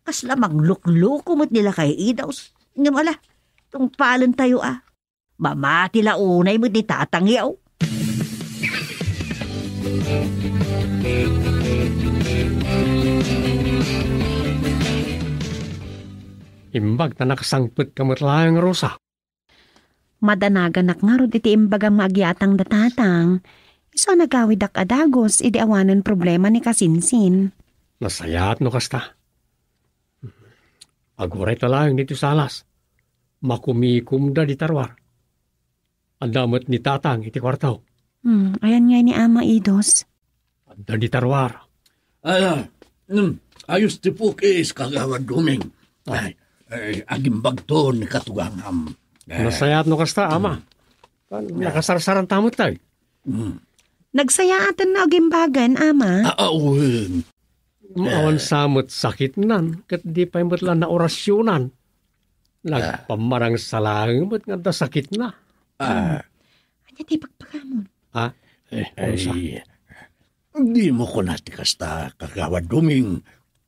Kasla manglukluko met ni Lakay Idos. Ngem ala, tungpalentayo a. Mamati la unay met ni Tatang yaw. Imbag ta nakasangpet ka met laeng, Rosa. Madanaganak ngarud iti imbagam nga agyatang da Tatang. Isu a nagawidak a dagus idi awanen problema ni Kasinsin. Nasayaat no kasta. Aguray ta laeng ditoy salas. Makumikomda dita ruar. Adda met ni Tatang iti kuarto. Hmm, ayan nga ni Ama Idos. Adda dita ruar. Ala, hmm, ayos ti pukis, Kagawad Duming. Ah. Ay, ay, agimbagton ni katugangam. Eh. Nasayaat no kasta, Ama. Hmm. Kan-, nakasarsaranta met tay. Hmm. Nagsayaaten nga agimbagan, Ama. Ah, ah, wen. Awan sa met sakitnan, ket di pay met la naorasyonan. Nagpammarang sa laeng met nga adda sakitna. Ah. Ania ti pagpakamon? Ha? Eh, ay, ano sa? Dimo kuna ti kasta, Kagawad Duming.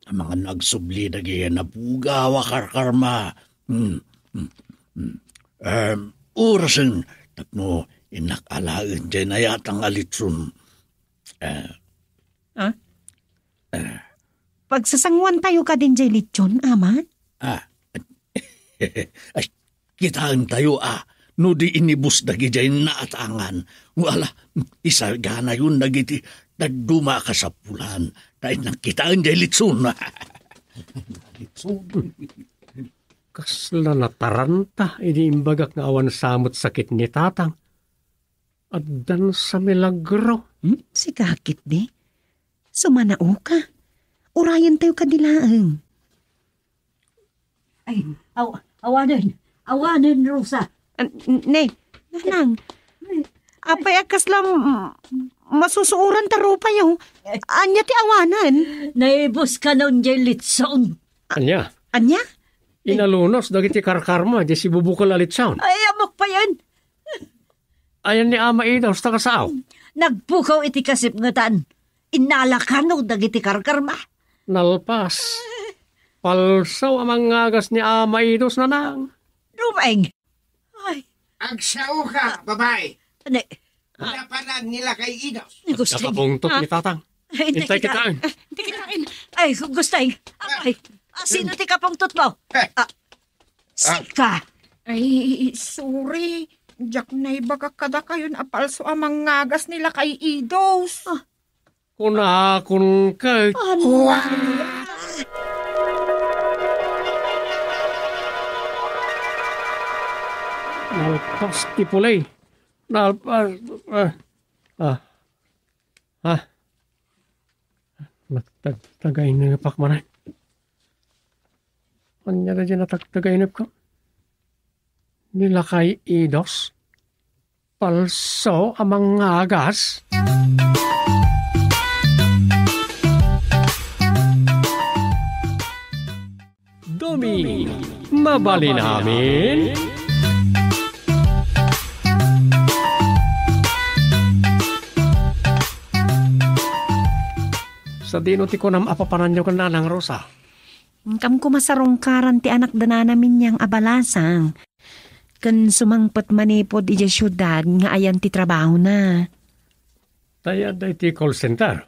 Amangan agsubli dagiti napugaw a karkarma. Hmm, hmm, hmm. Em, orasen tapno innak alaen diay nayatang a litson. Eh. Ah? Eh. Pagsasanguantayo kadin diay litson, Ama? Ah. Ay, kitaentayo a no di inibus dagidiay naatangan. Wala, isaganayon dagiti dadduma a kasapulan. Ta innak kitaen diay litson. Litson. Kasla nataranta idi imbagak nga awan sa met sakit ni Tatang. Addan sa milagro. Hmm? Sika ketdi? Sumanaoka. Urayentayo kadi laeng. Ay, aw-, awanen. Awanen, Rosa. Ah, n-, ne, Nanang. Ay. Apay a kasla, mm, masusuoran ta rupayo? Ania ti awanen? Naibus kanon jay litson. Ania? Ania? Inalunos dagiti karkarma, di sibubukel a litson. Ay, ammok payen. Ayan ni Ama Idos, ta kasao. Nagpukaw iti kasipngetan. Innala kano dagiti karkarma. Nalpas. Palso a mangngagas ni Ama Idos, nanang. Rumeng. Ay. Agsaoka, babai. Ne. Napanan ni Lakay Idos. Ni Gusting. Kapungtot ni Tatang. Ay, hindi Intay kita. Kitain. Hindi kitain. Ay, Gusting. Ay, ah, sino ti kapungtot mo? Eh. Ah, sika. Ay, sorry. Diak naibaga kadakayon a palso a mangngagas ni Lakay Idos. Ah. Kunakon ket. Ano? Nalpas ti pulay. Nalpas, ah, ah, ah. Nagtagtagainepka manen. Ania daydi natagtagainepka? Ni Lakay Idos? Palso a mangngagas? Doming, mabalin amin? Sadino ti kunam a papananyo ken Nanang Rosa? Inkam koma sarungkaran ti anak da Nana Minyang a balasang. Ken sumangpet manipud idiay siudad nga ayan ti trabahona. Tay adda iti call center?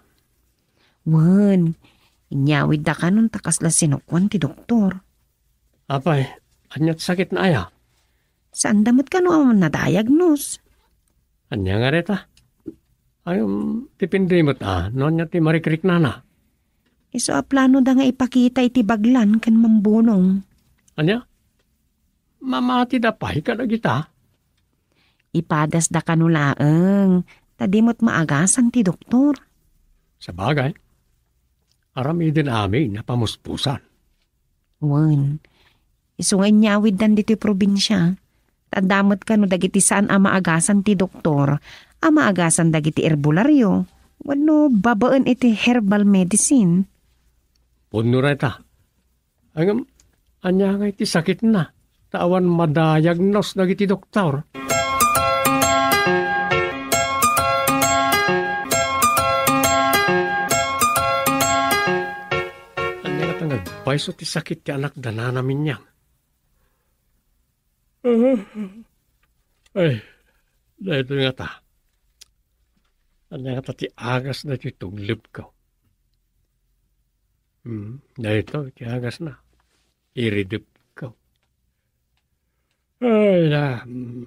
Wen, inyawidda kanon ta kasla sinukoan ti doktor. Apay, ania ti sakitna aya? Saanda met kano a nadayagnos? Ania nga dayta? Ay, um, depende met a, no ania ti marikriknana. Isu a planoda nga ipakita iti baglan ken mambunong. Ania? Mamatida pay kadagita? Ipadasda kano laeng, ta di met maagasan ti doktor. Sabagay, aramiden amin a pamuspusan. Wen, isu nga inyawiddan ditoy probinsia, ta adda met kano dagiti saan a maagasan ti doktor, a maagasan dagiti herbolario, wenno babaen iti herbal medicine. Pudno dayta. Ngem, ania ngay ti sakitna? Ta awan madayagnos dagiti doktor. Ania ngata nga agpayso ti sakit ti anak da Nana Minyang? Ay, daytoy ngata. Ania ngata ti agas daytoy tuglipko? Hmm, daytoy ti agasna. Iridepko. Ay, na, hmm.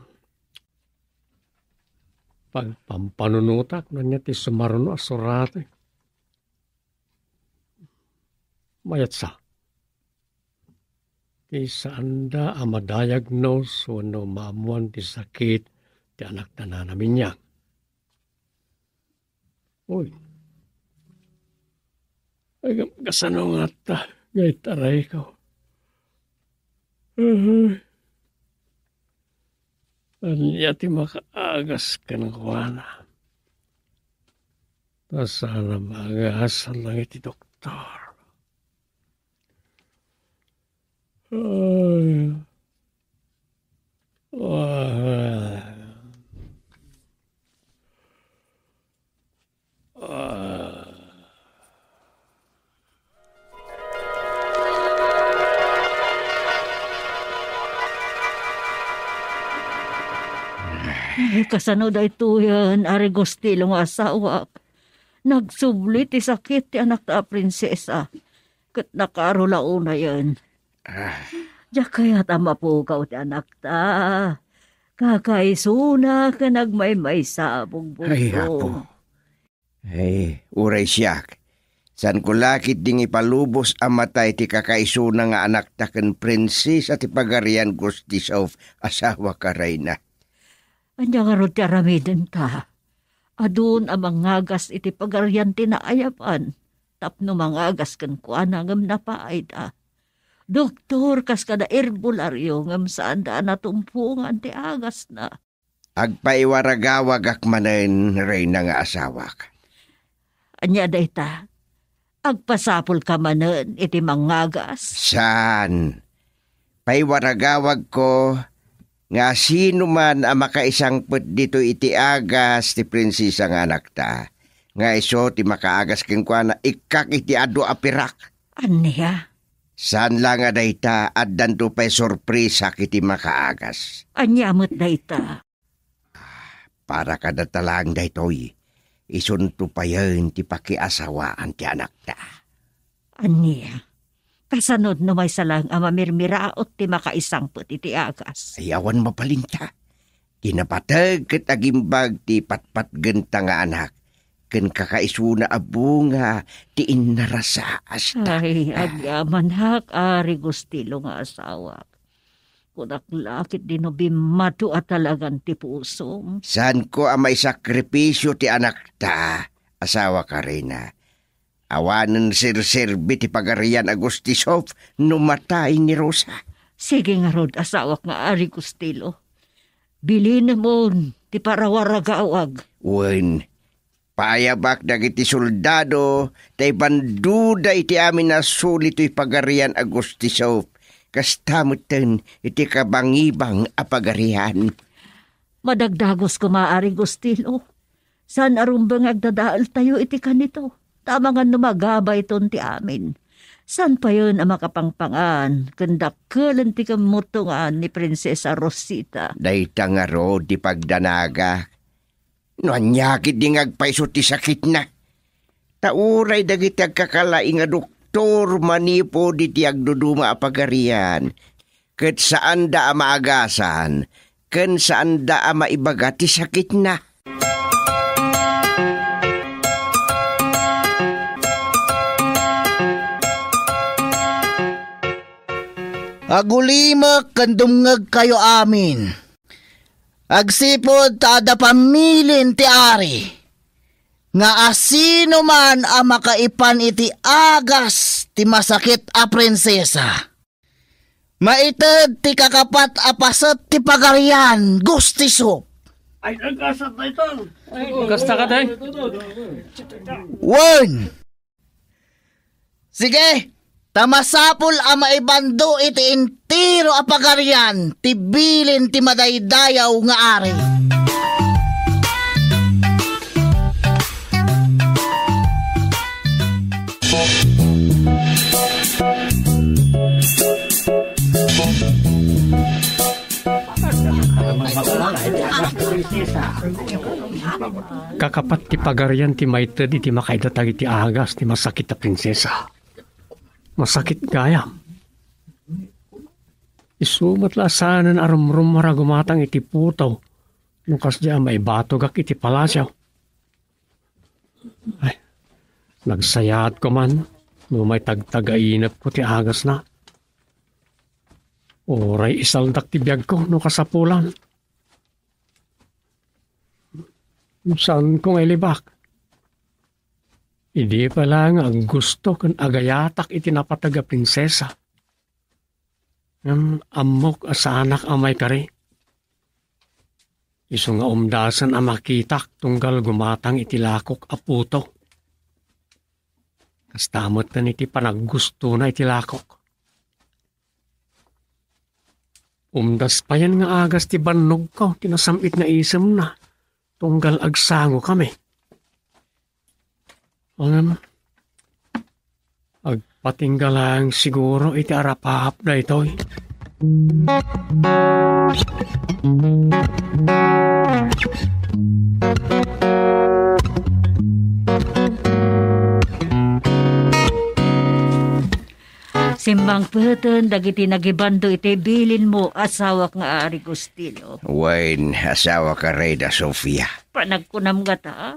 Pagpampanunotak, no ania ti sumaruno a surati. Mayat sa. Ti saanda a madayagnos wenno maammuan ti sakit ti anak da Nana Minyang. Uy. Ay, kasano ngata nga itarayko? Uy. Ania ti makaagas kenkuana? Ta saan a maagasan lang iti doktor. Ay. Ah. Ah. Ay, kasano daytoyen, Ari Gustilo nga asawak? Nagsubli ti sakit ti anakta a prinsesa, ket nakaaro la unayen. Ah. Diak kayat a mapukaw ti anakta. Kakaisuna ken agmaymaysa a bugbugtong. Ay, Apo. Ay, uray siak. Saanko la ketdin ipalubos a matay ti kakaisuna nga anakta ken prinsesa ti pagarian Gustisov, asawak a reyna. Ania ngarud ti aramidenta? Adun a mangagas iti pagarian ti naayaban tapno mangagas kenkuana ngem napaayda. Doktor kas kada herbolario ngem saanda a natumpongan ti agasna. Agpaiwaragawagak manen, reyna nga asawak. Ania dayta? Agpasapulka manen iti mangagas? Saan. Paiwaragawagko nga sino man a makaisangpet ditoy iti agas ti prinsesa nga anakta, nga isu ti makaagas kenkuana, ikkak iti adu a pirak. Ania? Saan la nga dayta, addanto pay sorpresa iti makaagas. Ania met dayta? Para kadata laeng daytoy, isunto payen ti pakiasawaan ti anakta. Ania? Kasano no maysa laeng a mamirmiraot ti makaisangpet iti agas? Ay, awan mabalinta. Ti napateg ket agimbag ti patpatgenta nga anak, ken kakaisuna a bunga ti innarasaasta. Ay, agyamanak, Ari Gustilo nga asawak. Kunak la ket dino bimmado a talagan ti pusom. Saanko a maisakripisio ti anakta, asawak a reyna. Awanen serserbi ti Pagarian a Gustisov no matay ni Rosa. Sige ngarud, asawak nga Ari Gustilo. Bilinemon ti parawaragawag. Wen, paayabak dagiti soldado ta ibandoda iti amin a suli toy Pagarian a Gustisov, kasta metten iti kabangibang a pagarian. Madagdagos koma, Ari Gustilo. Saan a rumbeng nga agdadaeltayo iti kanito, ta amangan no magabayton ti amin. Saan payen a makapangpangan ken dakkelen ti kimmutongan ni Prinsesa Rosita? Dayta ngarud ti pagdanagak. No ania ketdi nga agpayso ti sakitna? Ta uray dagiti agkakalaing a doktor manipud iti agduduma a pagarian, ket saanda a maagasan, ken saanda a maibaga ti sakitna. Agulimek ken dumngegkayo amin. Agsipud ta adda pamilin ti ari, nga asinoman a makaipan iti agas ti masakit a prinsesa, maited ti kakapat a paset ti pagarian, Gustisov. Ay, nagkasat na ito. Kasta ka, tay? Wen! Sige, ta masapul a maibando iti entero a pagarian ti bilin ti madaydayaw nga ari. Kakapat ti pagarian ti maited iti makaidatag iti agas ti masakit a prinsesa. Masakit gayam. Isu met la a saanen a rumrummuar a gumatang iti puto no kasdiay a maibatogak iti palasio. Ay, nagsayaat koman no maitagtagainepko ti agasna. Uray isaldak ti biagko no kasapulan. Saanko nga ilibak. Idi pay la nga aggusto ken agayatak iti napateg a prinsesa. Ngem ammok a saanak a maikari. Isu nga umdasen a makitak tunggal gumatang iti lakok a puto. Kasta metten iti panaggustona iti lakok. Umdas payen nga agas ti bannogko ti nasam-it nga isemna tunggal agsangokami. Ngem agpatingga laeng siguro iti arapaap daytoy. Simmangpeten dagiti nagibando iti bilinmo, asawak nga Ari Gustilo. Wen, asawak a Reyna Sofia. Panagkunam ngata,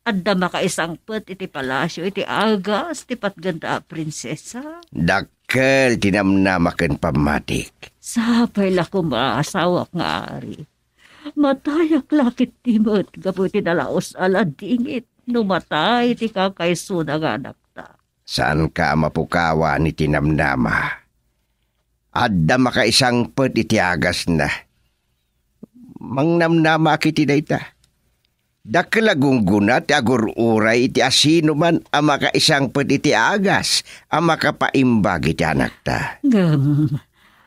adda makaisangpet iti palasio iti agas ti patgenta a prinsesa? Dakkel ti namnama ken pammatik. Sapay la koma, asawak nga Ari. Matayak la ketdi met gapu iti nalaus a ladingit no matay ti kakaisuna nga anakta. Saanka a mapukawan iti namnama. Adda makaisangpet iti agasna. Mangnamnamaak iti dayta. Dakkel a gunggona ti agur-uray iti asinoman a makaisangpet iti agas a makapaimbag iti anakta. Ngem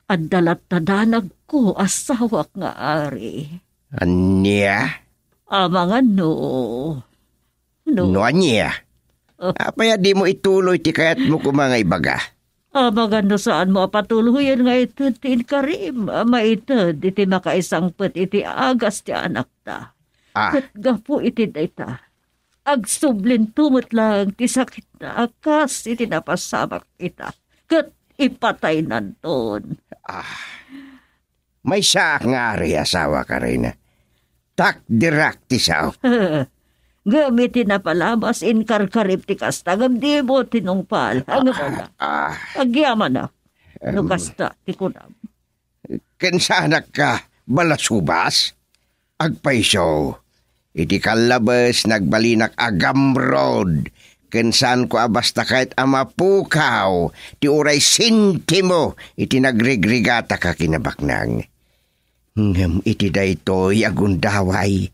adda latta danagko, asawak nga ari. Ania? Amangan no, no No ania? Ah. Apay a dimo ituloy ti kayatmo koma nga ibaga? Amangan no saanmo a patuloyen nga ited ti inkarim a maited iti makaisangpet iti agas ti anakta. Ah. Ket gapu iti dayta, agsublinto met laeng ti sakitna a kas iti napasamak ita, ket ipataynanton. Ah. Maysaak nga ari, asawak a reyna. Takderak ti sao. Ngem iti napalabas, inkarkarib ti kasta, ngem dimo tinungpal. Ano ka na? Ah, ah. Agyamanak. No Em. Kasta ti kunam. Ken saanak a balasubas? Agpayso, iti kallabes, nagbalinak a gamrod, ken saanko a basta ket a mapukaw ti uray sentimo iti nagrigrigatak a kinabaknang. Ngem iti daytoy a gundaway,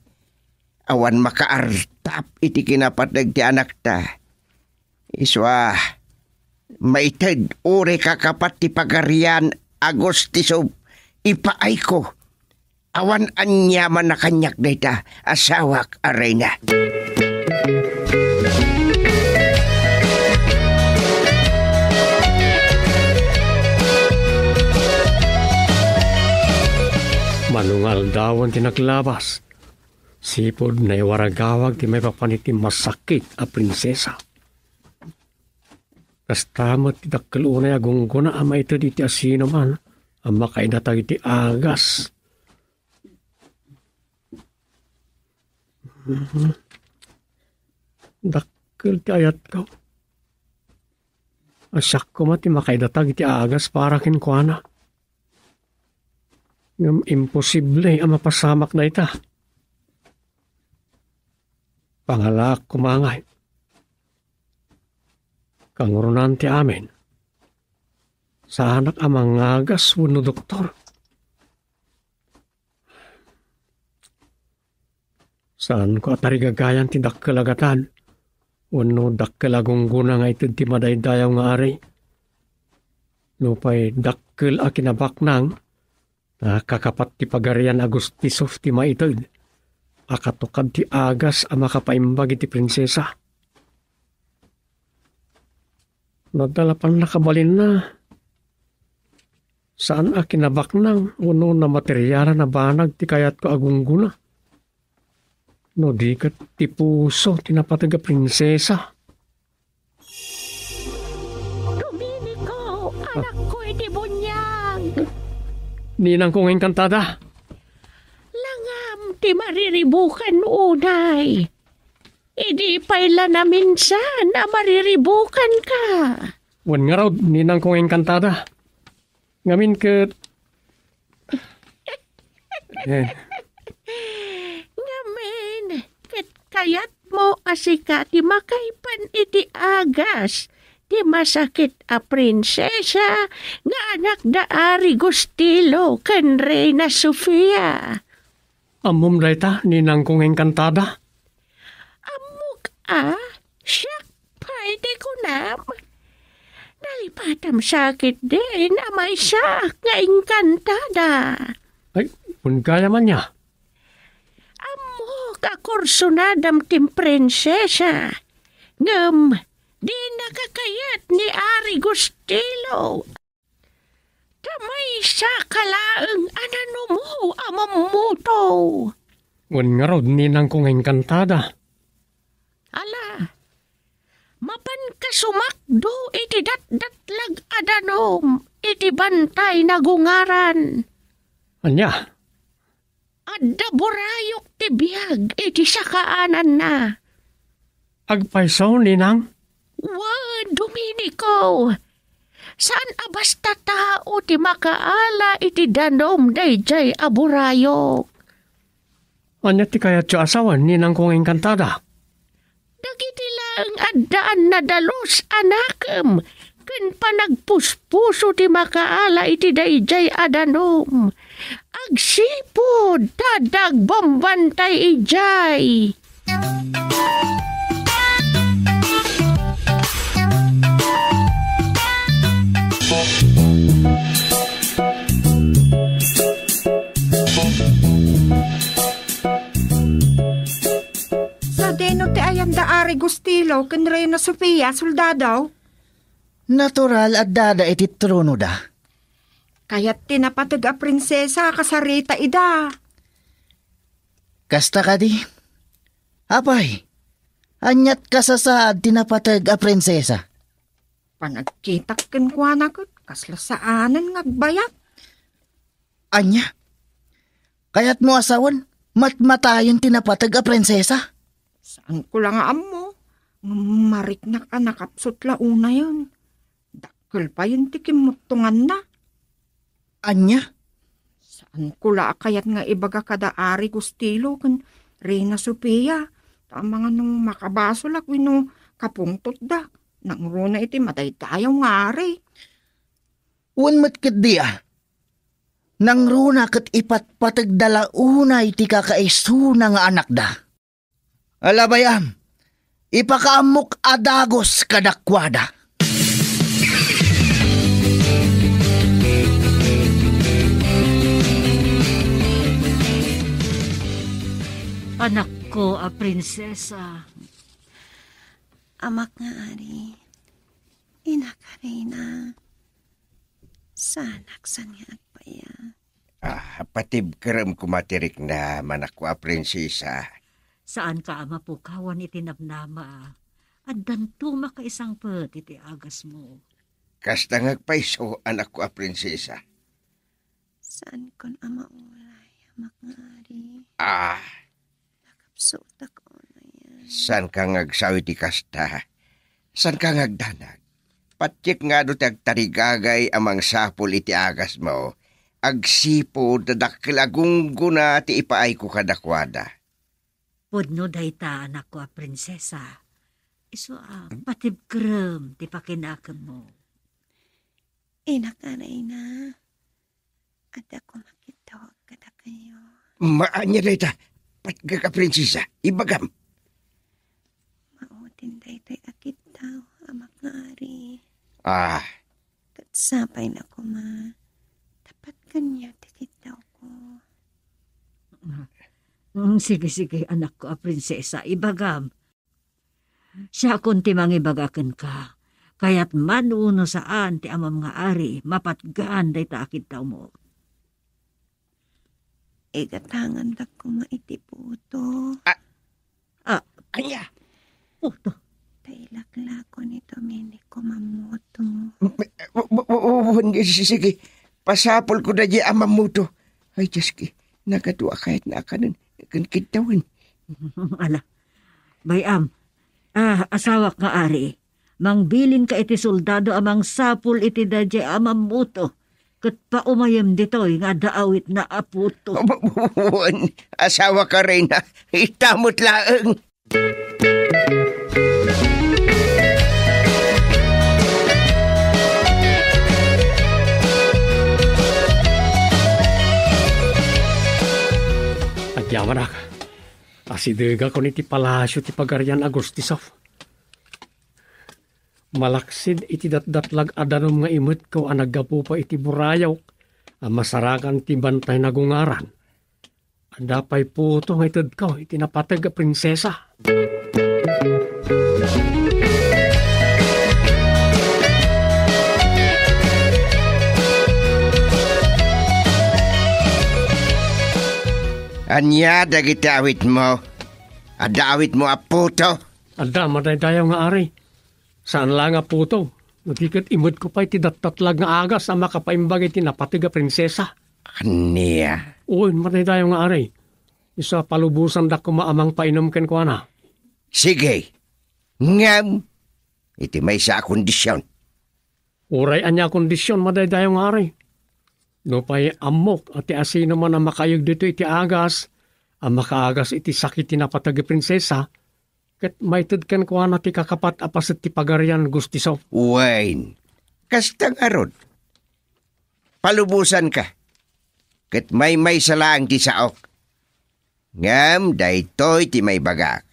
awan makaartap iti kinapateg ti anakta. Isu a, maited uray kakapat ti Pagarian a gustiso, ipaayko. Awan aniaman a kaniak dayta, asawak a reyna. Mano nga aldawen ti naglabas, sipud naiwaragawag ti maipapan iti masakit a prinsesa. Kasta met ti dakkel unay a gunggona a maited iti asinoman a makaidatag iti agas. Mhm. Dakkel ti ayatko. A siak koma ti makaidatag iti agas para kenkuana. Ngem imposible a mapasamak dayta. Pangalaak koma ngay. Kangrunaan ti amin. Saanak a mangagas wenno doktor. Saanko a tarigagayan ti dakkel a gatad wenno dakkel a gunggona nga ited ti madaydayaw nga ari. Nupay dakkel a kinabaknang, ta kakapat ti Pagarian a gustiso ti maited a katukad ti agas a makapaimbag iti prinsesa. No adda la pannakabalinna, saan a kinabaknang wenno namaterialan a banag ti kayatko a gunggona. No di ket ti puso ti napateg a prinsesa. Dominico, anakko iti buniag. Ninangko nga engkantada. Langam ti mariribukan unay. Idi pay la naminsan a mariribukanka. Wen ngarud, ninangko nga engkantada. Ngamin ket, eh. Ngamin ket kayatmo a sika ti makaipan iti agas ti masakit a prinsesa nga anak da Ari Gustilo ken Reina Sofia. Ammom dayta, ninangko nga engkantada? Ammok a, siak pay ti kunam. Nalipatam sakit din a maysaak nga engkantada. Ay, wen gayam ania? Ammok a kursunadam ti prinsesa. Ngem, dinaka kayat ni Ari Gustilo. Ta maysa ka laeng a nanumo a mammuto. Wen ngarud, ninangko nga engkantada. Ala, mapanka sumakdo iti datdatlag a danum iti bantay nagungaran. Ania? Adda burayok ti biag iti sakaananna. Agpayso, ninang? Wen, Dominico. Saan a basta tao ti makaala iti danum daydiay a burayok. Ania ti kayatyo a sawen, ninangko nga engkantada? Dagiti laeng addaan nadalus a nakem Ken panagpuspuso ti makaala iti daydiay a danum. Agsipud ta adda agbambantay idiay. Sadino ti ayanda Ari Gustilo ken Reina Sofia, soldado? Natural, addada iti tronoda. Kayat ti napateg a prinsesa a kasarita ida. Kasta kadi? Apay, aniat kasasaad ti napateg a prinsesa? Panagkitak kenkuana ket kasla saanen nga agbayag. Ania? Kayatmo a sawen, matmatayen ti napateg a prinsesa? Saanko la nga ammo. Ngem mariknak a nakapsut la unayen. Dakkel payen ti kimmuttonganna. Ania? Saanko la a kayat nga ibaga kada Ari Gustilo ken Reina Sofia, ta amangan no makabasolak wenno kapungtotda. Nangruna iti madaydayaw nga ari. Wen met ketdi a. Nangruna ket ipatpategda la unay ti kakaisuna nga anakda. Ala bay-am, ipakaammok a dagus kadakuada. Anakko a prinsesa. Amak nga ari, inak a reyna, saanak saan nga agbayag. Ah, patibkerem koma ti riknam, anakko a prinsesa. Saanka a mapukawan iti namnama. Addanto makaisangpet iti agasmo. Kasta nga agpayso, anakko a prinsesa. Saankon a maulay, amak nga ari. Ah. Nakapsutak unayen. Saanka nga agsao iti kasta? Saanka nga agdanag? Patiek nga adu ti agtarigagay a mangsapul iti agasmo. Agsipud ta dakkel a gunggona ti ipaayko kadakuada. Pudno dayta, anakko a prinsesa. Isu a, patibkerem ti pakinakemmo. Inak a reyna, adda koma kiddawak kadakayo. Ania dayta, patgek a prinsesa, ibagam. Maudin daytoy a kiddaw, amak nga ari. Ah. Ket sapay na koma, ta patgenyo ti kiddawko. Mm, sige, sige, anakko a prinsesa, ibagam. Siakon ti mangibaga kenka. Kayat man wenno saan ti amam nga ari, mapatgan dayta a kiddawmo. Igatangandak koma iti puto. Ah. Ah. Ania? Puto. Ta ilaklako ni Dominico mammuto. Wen, sige, pasapulko daydiay a mammuto. Ay, Dioski, nagadu a kayatna a kanen ken kiddawen. Ala, bay-am, ah, asawak nga ari, mangbilinka iti soldado a mangsapul iti daydiay a mammuto, ket paumayem ditoy nga adda awitna a puto. Wen, asawak a reyna, ita met laeng. Agyamanak, asidegakon iti palasio ti Pagarian a Gustiso. Malaksid iti datdatlag a danum nga imetko a naggapu pay iti burayok a masarakan ti bantay nagungaran. Adda pay puto nga itedko iti napateg a prinsesa. Ania dagiti awitmo? Adda awitmo a puto? Adda, madaydayaw nga ari. Saan la nga puto, no di ket imetko pay ti datdatlag nga agas a makapaimbag iti napateg a prinsesa. Ania? Wen, madaydayaw nga ari. Isu a palubosandak koma a mangpainom kenkuana. Sige. Ngem, iti maysa a kondision. Uray ania a kondision, madaydayaw nga ari. Nupay ammok a ti asinoman a makaayeg ditoy iti agas a makaagas iti sakit ti napateg a prinsesa, ket maited kenkuana ti kakapat a paset ti Pagarian Gustiso. Wen, Kasta ngarud, palubosanka, ket maymaysa laeng ti saok. Ngem daytoy ti maibagak: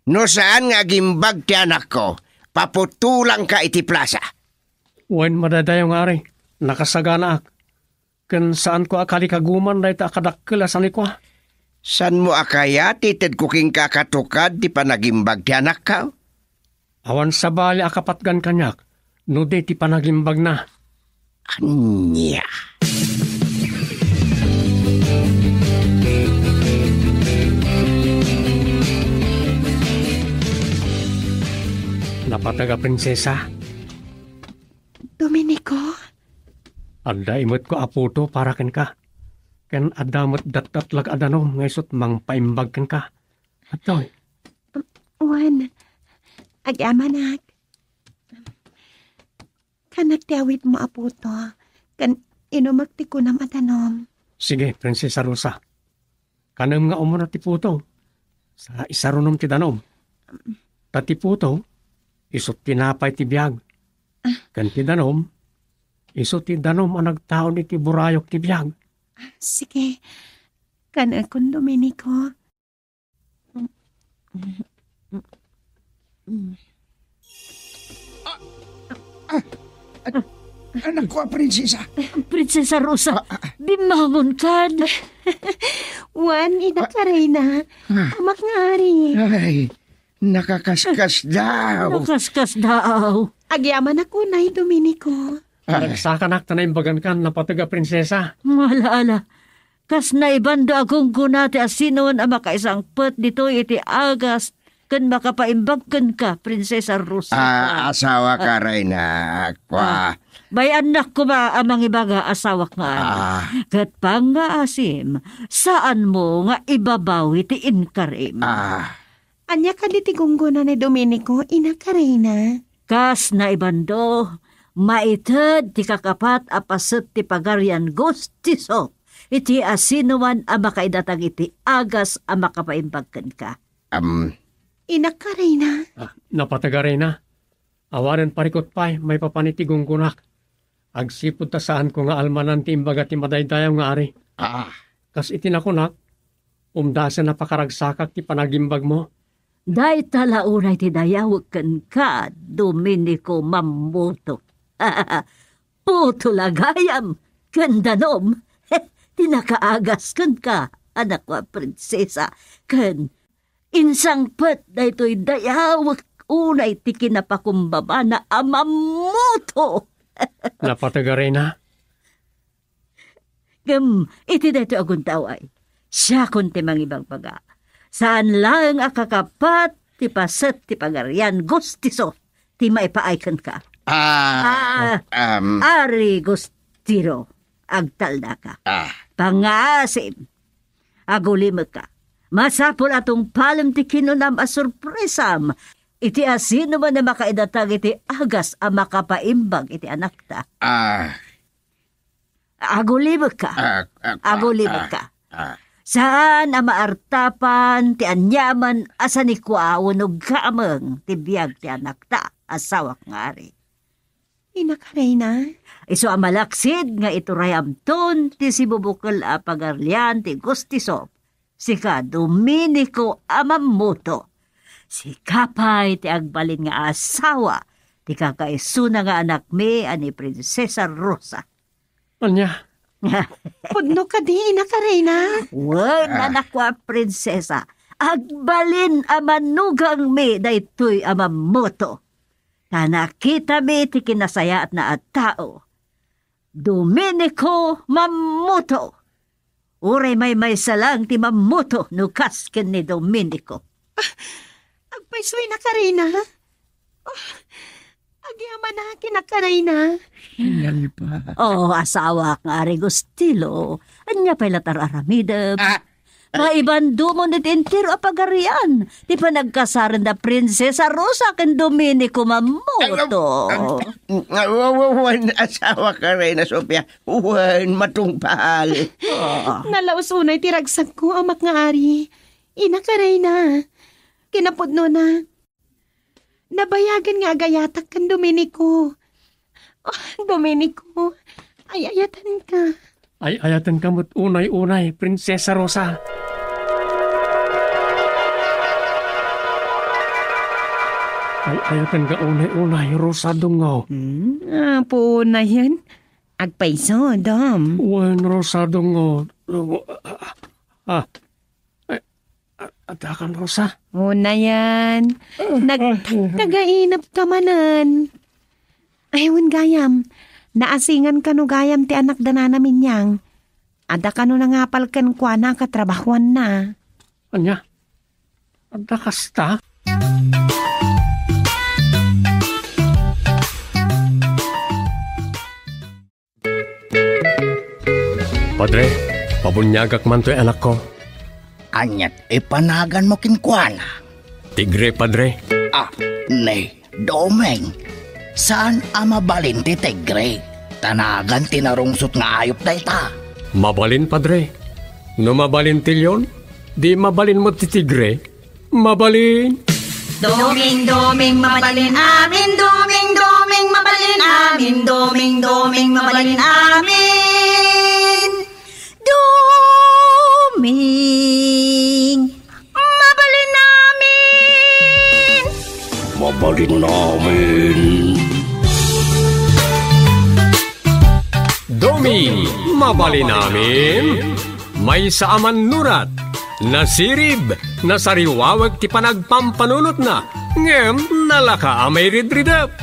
no saan nga agimbag ti anakko, paputolangka iti plasa. Wen, madaydayaw nga ari, nakasaganaak, ken saanko a kalikaguman dayta a kadakkel a sanikua. Saanmo a kayat itedko kenka a katukad ti panagimbag ti anakko? Awan sabali a kapatgan kaniak no di ti panagimbagna. Ania? Napateg a prinsesa. Dominico? Adda imetko a puto para kenka. Ken adda met datdatlag a danum nga isut' mangpaimbag kenka. Adtoy. Wen, agyamanak. Kanak ti awitmo a puto, ken inumek ti kunam a danum. Sige, Prinsesa Rosa. Kanem nga umuna ti puto, sa isarunom ti danum. Ta ti puto, isu ti napay ti biag. Ah. Ken ti danum, isu ti danum a nagtaud iti burayok ti biag. Ah, sige. Kanekon, Dominico. Ah, ah, ah, anak ko, Prinsesa. Prinsesa Rosa, Ah, ah, ah. Bimangon kad. Wen, Ina Karina. Ah. Amak nga ari. Ay, nakakaskas daw. Nakaskas daw. Agyamanak unay, Dominico. Ah. Nagsakanak ta naimbagan kan napateg a prinsesa. Ala, ala. Kas naibando a gunggona ti asinoan a makaisangpet ditoy iti agas ken makapaimbag kenka, Prinsesa Rosa. Ah, asawa ka, Ah. Reyna. Kua. Ah. Bay-annak koma a mangibaga, asawak nga ari. Ah. Ket pangngaasim, saanmo nga ibabawi ti inkarim. Ah. Ania kadi ti gunggona ni Dominico, Ina Karina? Kas naibando, maited ti kakapat a paset ti Pagarian Gustiso iti asinoan a makaidatag iti agas a makapaimbag kenka. Am. Ina Karina? Ah, napateg a Reyna. Awanen parikut pay maipapan iti gunggonak. Agsipud ta saanko nga almanan ti imbaga ti madaydayaw nga ari. Ah. Kas iti nakunak, umdasen a pakaragsakak ti panagimbagmo. Dayta la unay ti dayawek kenka, Dominico Mammuto. Puto la gayam ken danum ti nakaagas kenka, anakko a prinsesa, ken insangpet daytoy dayawek unay ti kinapakumbabana a Mammuto. Napateg a Reyna? Ngem iti daytoy a gundaway, siakon ti mangibagbaga. Saan laeng a kakapat ti paset ti Pagarian Gustiso ti maipaay kenka. Ah, Ah, um, Ari Gustiro, agtaldaka. Ah. Pangngaasim, agulimekka. Masapul a tungpalem ti kinunam a sorpresam iti asinoman a makaidatag iti agas a makapaimbag iti anakta. Ah. Agulimekka. Ah, ah, ah, Agulimekka. Ah, ah. Saan a maartapan ti aniaman a sanikua wenno gameng ti biag ti anakta, asawak nga ari. Ina Karina? Isu a malaksid nga iturayamton ti sibubukel a pagarian ti Gustiso, sika Dominico a Mammuto. Sika pay ti agbalin nga asawa ti kakaisuna nga anakmi a ni Prinsesa Rosa. Ania? Pudno kadi, Ina Karina? Wen, Ah. anakko a prinsesa. Agbalin a manugangmi daytoy a Mammuto. Ta nakitami ti kinasayaatna a tao. Dominico Mammuto. Uray maymaysa lang ti Mammuto no kas ken ni Dominico. Ah, agpayso, Ina Karina? Oh, agyamanak, Ina Karina. Nalpa. Oh, asawak nga Ari Gustilo. Ania pay la ti ar-aramidem? Ah, Maibandomon iti entero a pagarian ti panagkasaren da Prinsesa Rosa ken Dominico Mammuto. Ay, ah, ah, ah, wa-, wa-, wen, asawak nga Reyna Sofia. Wen, matungpal. Ah. Nalaus unay ti ragsakko, amak nga Ari. Ina Karina, kinapudnona, nabayagen nga agayatak ken Dominico. Oh, Domenico, ay-ayatenka. Ay-ayatenka met unay-unay, Prinsesa Rosa. Ay-ayatenka unay-unay, Rosa Dungo. Hmm, apo na yan. Agpayso, Dom. Wen, Rosa Dungo. Ah, ah, ah, adakan, Rosa. Una yan. Nagtagainap ka manen. Ay, wen gayam. Naasingan kano gayam ti anak da Nana Minyang. Adda kano nangapal kenkuana katrabahuanna. Ania? Adda kasta? Padre, pabuniagak man toy anakko. Aniat ipanaganmo kenkuana? Tigre, Padre. Ah, ni Doming, saan a mabalin ti tigre? Ta nagan ti narungsot nga ayup dayta. Mabalin, Padre. No mabalin ti leon, di mabalin met ti tigre. Mabalin. Doming, Doming, mabalin amin. Doming, Doming, mabalin amin. Doming, Doming, mabalin amin. Doming, mabalin amin. Mabalin amin. Doming, mabalin amin. Maysa a mannurat, nasirib, nasariwawek ti panagpampanunotna, ngem nalaka a mairidridep.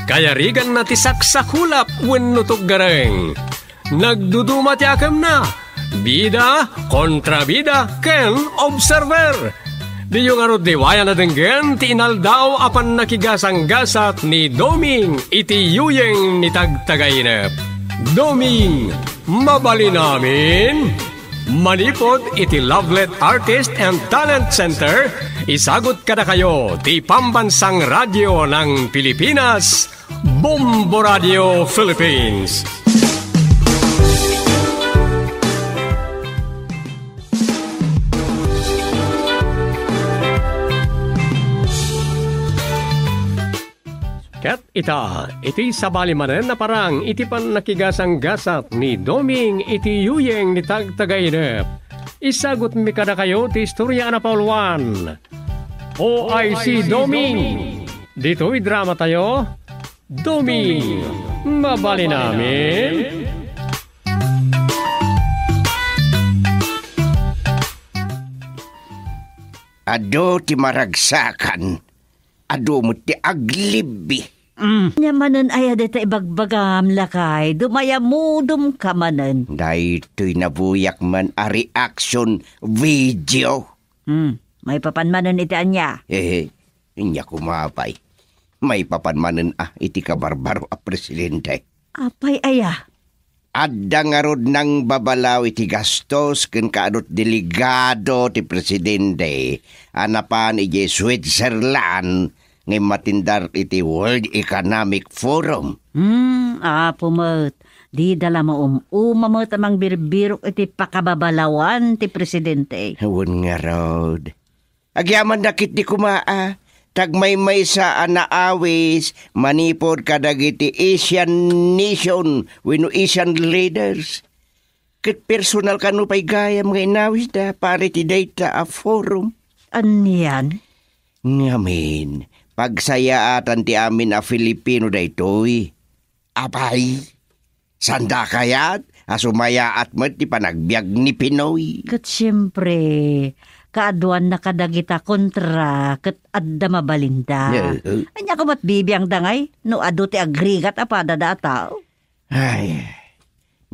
Kayariganna ti saksakulap wenno tuggareng. Nagduduma ti akemna, bida, kontrabida, ken observer. Diyo ngarud liwayan a denggen ti inaldaw a pannakigasanggasat ni Doming iti yuyeng ni Tagtagainep. Doming, mabalin amin. Manipud iti Lovelet Artist and Talent Center, isagut kadakayo ti Pambansang Radyo ng Pilipinas, Bombo Radio Philippines. Ket ita, iti sabali manen a parang iti pannakigasanggasat ni Doming iti yuyeng ni Tagtagainep, isagutmi kadakayo ti istorya a napauluan, O I C Doming. Ditoy dramatayo, Doming, mabalin amin. Adu ti maragsakan. Adu met ti aglibbi. Mm. Ania manen aya dayta ibagbagam, lakay? Dumayamudom ka manen. Daytoy nabuyak man a reaction video. Mm. Maipapan manen iti ania? Eh, ania koma pay. Maipapan manen a iti kabarbaro a presidente. Apay aya? Adda ngarud nangbabalaw iti gastos ken kaadut delegado ti presidente a napan idiay Switzerland nga immatindar iti World Economic Forum. Hmm, apo met. Dida la maum-uma met a mangbirbirok iti pakababalawan ti presidente. Wen ngarud. Agyamanda ketdi koma a, ta agmaymaysa a naawis manipud kadagiti Asian nation wenno Asian leaders. Ket personal kano pay gayam nga inawisda para iti dayta a forum. Anian? Ngamin, pagsayaatan ti amin a Filipino daytoy. Apay, sanda kayat a sumayaat met ti panagbiag ni Pinoy? Ket siempre, kaaduanna kadagita kontra ket adda mabalinda. Eh, eh. Ania koma met bibiangda ngay no adu ti agrigat a padada a tao? Ay,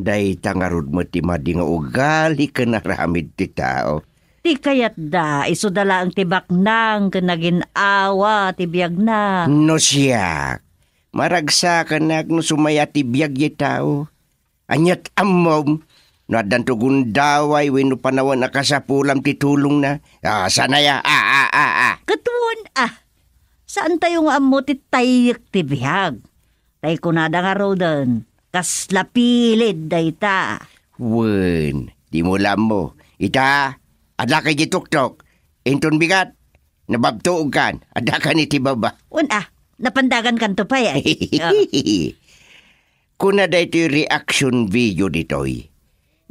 dayta ngarud met ti madi nga ugali ken aramid ti tao. Ti kayatda, isuda laeng ti baknang ken nagin-awa ti biagna. No siak, maragsakanak no sumaya ti biag ti tao. Aniat ammom, no addanto gundaway wenno panawen a kasapulam ti tulongna? Ah, sanaya, ah, ah, ah, ah. Ket wen, ah, saantayo nga ammo ti tayyek ti biag. Tay kunada ngaruden, kasla pilid dayta. Wen, dimo la ammo. Ita, adda kay di tuktok. Inton bigat, nababtuog kan, adda kan iti baba. Wen, ah, napandagan kanto pay, ay. Ah. Kuna daytoy reaction video ditoy.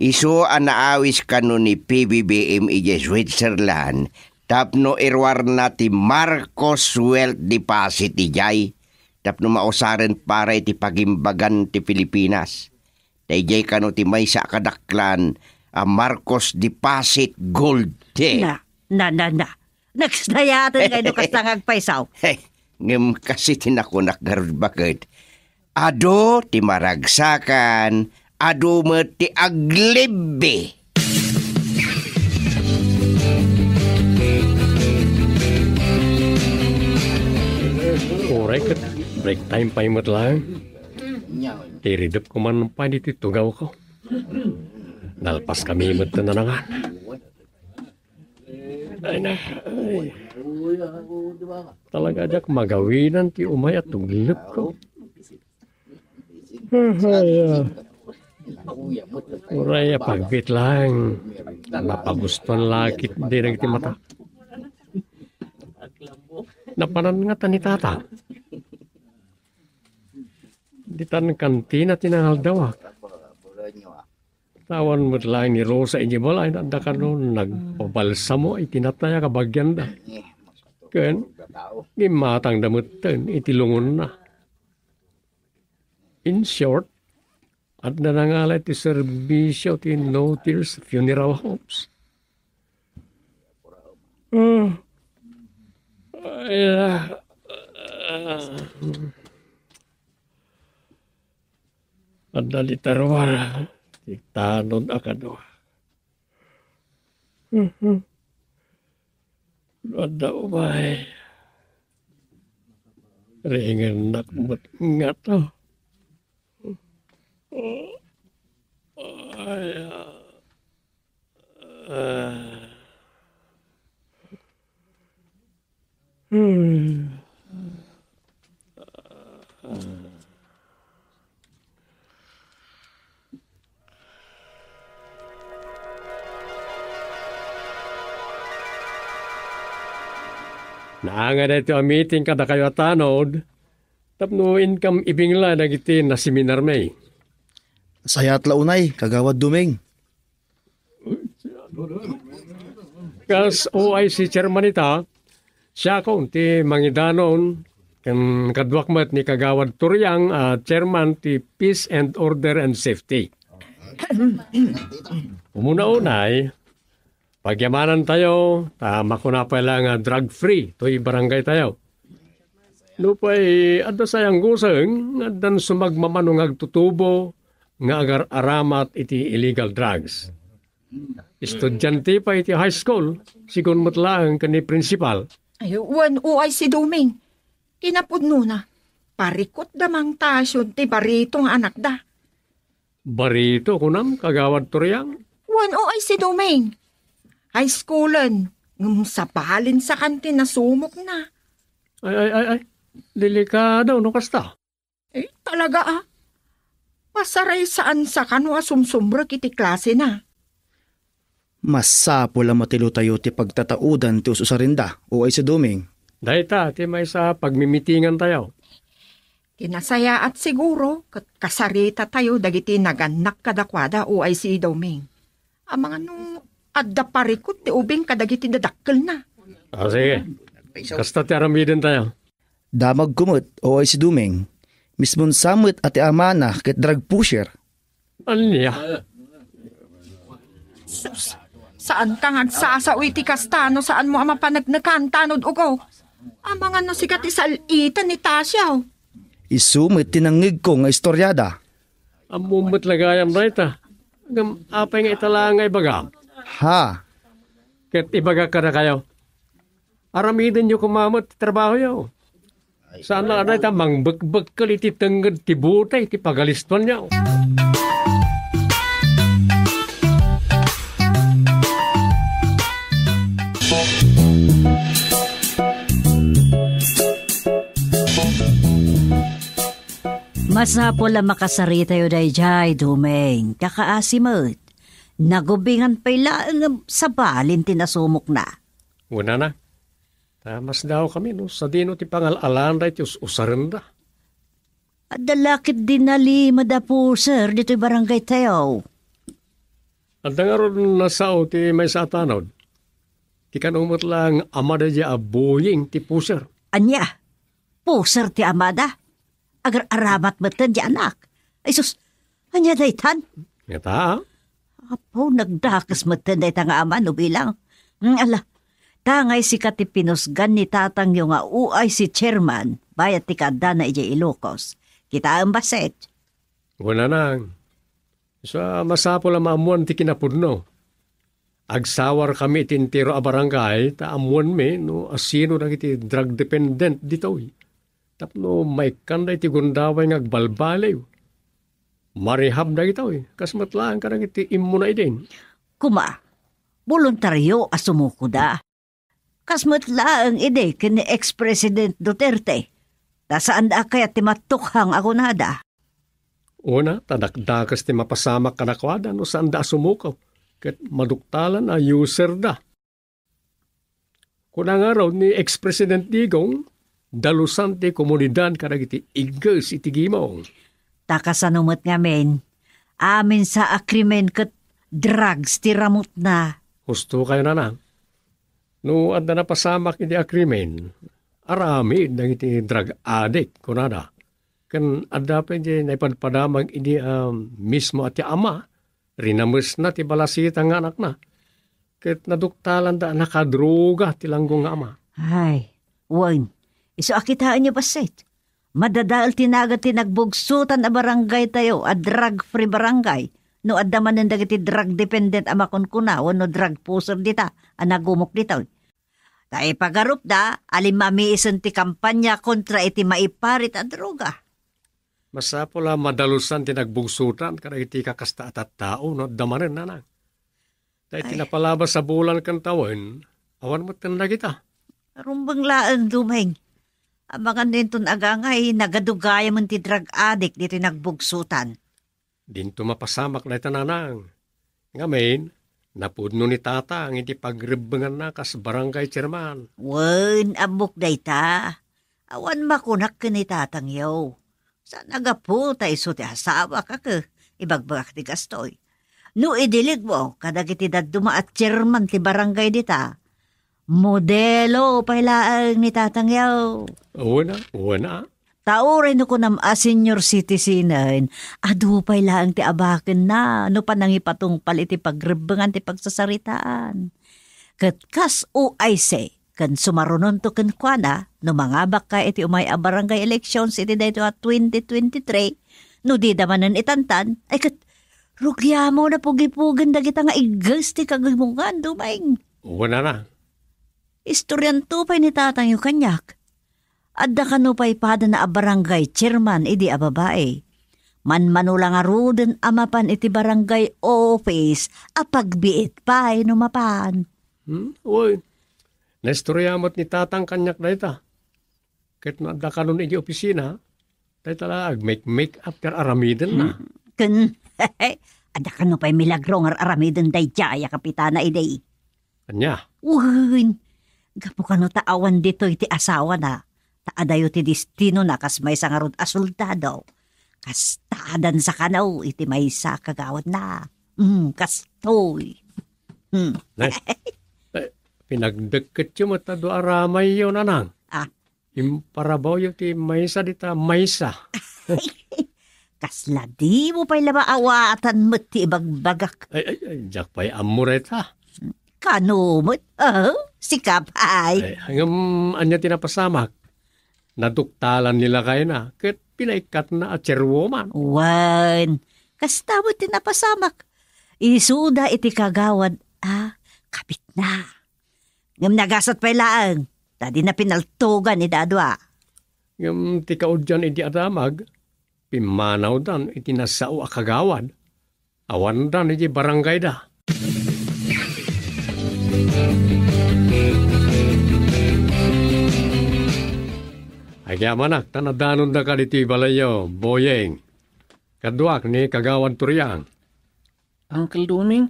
Isu a naawis kano ni P B B M idiay Switzerland tapno iruarna ti Marcos Wealth Deposit idiay tapno mausaren para iti pagimbagan ti Pilipinas. Ta idiay kano ti maysa a kadaklan a Marcos Deposit Gold. Na, na, na, na. Nagsayaten nga no kasta nga agpaysaw. Hey, ngem kasi ti nakunak garud baket. Adu ti maragsakan, adu met ti aglibbi. Uray ket break time pay met laeng. Tiridep ko man pay ditoy tugawko. Nalpas kami met ti nanangan. Ay na, ay. Talaga diak magawinan ti umay a tuglepko. Ay, ah. Uray a pagbiit laeng. Mapagustuan la ketdi dagiti mata. Napanan ngata ni Tata. Ditan kantina ti nangaldawak. Awan met laeng ni Rosa idiay balay, adda kano nagpabalsamo iti natay a kabagianda. Ken gimmatangda metten iti lungonna. In short, adda nangala iti serbisio ti No Tears Funeral Homes. Ah. Ay, ah. Adda di tarwar ti tanod a kadua. Mhm. Adda umay. Ringennak met ngata. Ay, ah. Ah. Hmm. Naangay daytoy a meeting kadakayo a tanod tapno inkam ibingla dagiti naseminarmi. Sayat la unay, Kagawad Duming. Kas O I C chairman ita, siakon ti mangidanon, ken kaduak met ni Kagawad Toriang a chairman ti Peace and Order and Safety. Umuna unay, pagyamanantayo, ta makuna pay la nga drug-free toy barangaytayo. Nupay adda sayanguseng nga addan sumagmamano nga agtutubo nga agar-aramat iti illegal drugs. Estudiante pay iti high school, sigun met laeng ken ni principal. Ay, wen O I C Duming. Kinapudnona, parikutda mangtasion ti barito nga anakda. Barito, kunam, Kagawad Toriang? Wen, O I C Duming. High schoolen, ngem sabalinsakan ti nasumokna. Ay, ay, ay, ay. Delikado no kasta. Eh, talaga, ah. Masaraysaansaka no a sumsumrek iti klasena. Masapul a matilotayo ti pagtataudan ti us-usarenda, O I C Duming. Dayta ti maysa a pagmimitingantayo. Ti nasayaat siguro ket kasaritatayo dagiti nagannak kadakuada, O I C Duming. Amangan no adda parikut ti ubing kadagiti dadakkelna. Ah, sige. Kasta ti aramidentayo. Damagko met, O I C Duming. Mismon sa met a ti amana ket drug pusher. Ania? Sus, saanka nga agsasao iti kasta no saanmo a mapaneknekan, tanod ugaw. Amangan no sika ti sal-iten ni Tasio. Isu met ti nangngegko nga istoriada. Ammom met la gayam dayta. Ngem apay nga ita laeng nga ibagam? Ha? Ket ibagak kadakayo, aramidenyo koma met ti trabahoyo. Saan la dayta mangbekbekkel iti tengnged ti butay ti pagalistuanyo. Masapul a makasaritayo daydiay, Duming. Kakaasi met. Nagubingan pay laeng ngem sabalin ti nasumokna. Kunana, ta masdaokami no sadino ti pangal-alaanda iti us-usarenda. Adda la ketdi nalimed a poser ditoy barangay tayo. Adda ngarud nasao ti maysa a tanod. Ti kano met laeng amada diay a Boying ti poser. Ania? Poser ti amada? Agar-aramat metten ti anak. Ay sus, ania daytan? Ngata? Apo, nagdakes metten dayta nga ama no bilang. Hmm, ala, ta ngay sika ti pinusgan ni tatangyo nga uay si chairman, bayat ti kaaddana idiay Ilocos. Kitaem bassit. Wen, nanang. Sa masapul a maammuan ti kinapudno. Agsawarkami iti entero a barangay, ta ammuanmi no asino dagiti drug dependent ditoy. Tapno maikkanda iti gundaway nga agbalbaliw. Marehab dagitoy, kas met laeng kadagiti immuna idin. Kuma, boluntario a sumukoda. Kas met laeng idi ken ni Ex-President Duterte, ta saanda a kayat ti matukhang a kunada. Una, ta dakdakes ti mapasamak kadakuada no saanda a sumuko, ket maduktalan a userda. Kuna ngarud ni Ex-President Digong, dalusan ti komunidad kadagiti igges iti gimong. Ta kasano met ngamin, amin sa a krimen ket drugs ti ramutna. Husto kayo, nanang. No adda napasamak idi a krimen, aramid dagiti drug addict, kunada. Ken adda pay di naipadpadamag idi a mismo a ti ama, rinamesna ti balasita nga anakna. Ket naduktalanda a nakadruga ti langgo nga ama. Ay, wen, isu a kitaenyo bassit. Madadael ti nagan ti nagbugsotan a barangay tayo a drug-free barangay. No adda manen dagiti drug dependent a makunkuna wenno drug pusher dita a nagumok ditoy. Ta ipagarupda a limmamiisen ti kampanya kontra iti maiparit a droga. Masapul a madalusan ti nagbugsotan kadagiti kakasta a tattao no adda manen, nanang. Ta iti Ay. napalabas a bulan ken tawen, awan met ken dagita. Rumbeng laeng, Dumeng. Amangan inton agangay, nagadugayamen ti drug addict ditoy nagbugsotan. Dinto mapasamak dayta, nanang. Ngamin, napudno ni tatang iti pagrebbenganna kas barangay chairman. Wen, ammok dayta. Awan makunak ken ni tatangyo. Saan a gapu ta isu ti asawak a ke, ibagbagak ti gastoy. No idiligmo kadagiti dadduma a chairman ti barangay dita, modelo pay laeng ni tatangyo. Wen a, wen a. Ta uray no kunam a senior citizen, adu pay laeng ti abakenna no panangipatungpal iti pagrebbengan ti pagsasaritaan. Ket kas O I C, ken sumarunonto kenkuana, no mangabakka iti umay a barangay elections iti daytoy a twenty twenty-three, no dida manen itantan, ay ket rugiamo na pugipugen dagita nga igges ti kagimongan, Dumeng. Wen a. Istorianto pay ni tatangyo kaniak. Adda kano pay padana a barangay chairman idi a babai. Manmano la ngaruden a mapan iti barangay office a pagbiit pay no mapan. Hmm? Uy, naistorya met ni tatang kaniak dayta. Ket no adda kanon iti opisina, dayta la agmake-make up ti ar-aramidenna. Hmm? Ken, adda kano pay milagro nga ar-aramiden daydiay a kapitana idi. Ania? Wen, gapu kano ta awan ditoy ti asawana, ta adayo ti destinona kas maysa ngarud a soldado. Kasta a dansa kano iti maysa a kagawadna. Mm, kastoy. Mm. Nay, eh, pinagdekketyo met a dua a ramayyo, nanang. Ah. Imparabawyo ti maysa dita maysa. Kasla dimo pay la maawatan met ti ibagbagak. Ay, ay, ay, diak pay ammo dayta. Kano met? Ah, sika pay. Ay, ngem ania ti napasamak? Naduktalan ni lakayna ket pinaikkatna a chairwoman. Wen, kasta met ti napasamak. Isuda iti kagawad a kapitna. Ngem nagasat pay laeng, ta dina pinaltogan ida a dua. Ngem ti kaudian idi a damag, pimmanawdan iti nasao a kagawad. Awandan iti barangayda. Agyamanak ta nadanonda kaditoy balayyo, Boyeng. Kaduak ni Kagawad Turiang. Uncle Duming?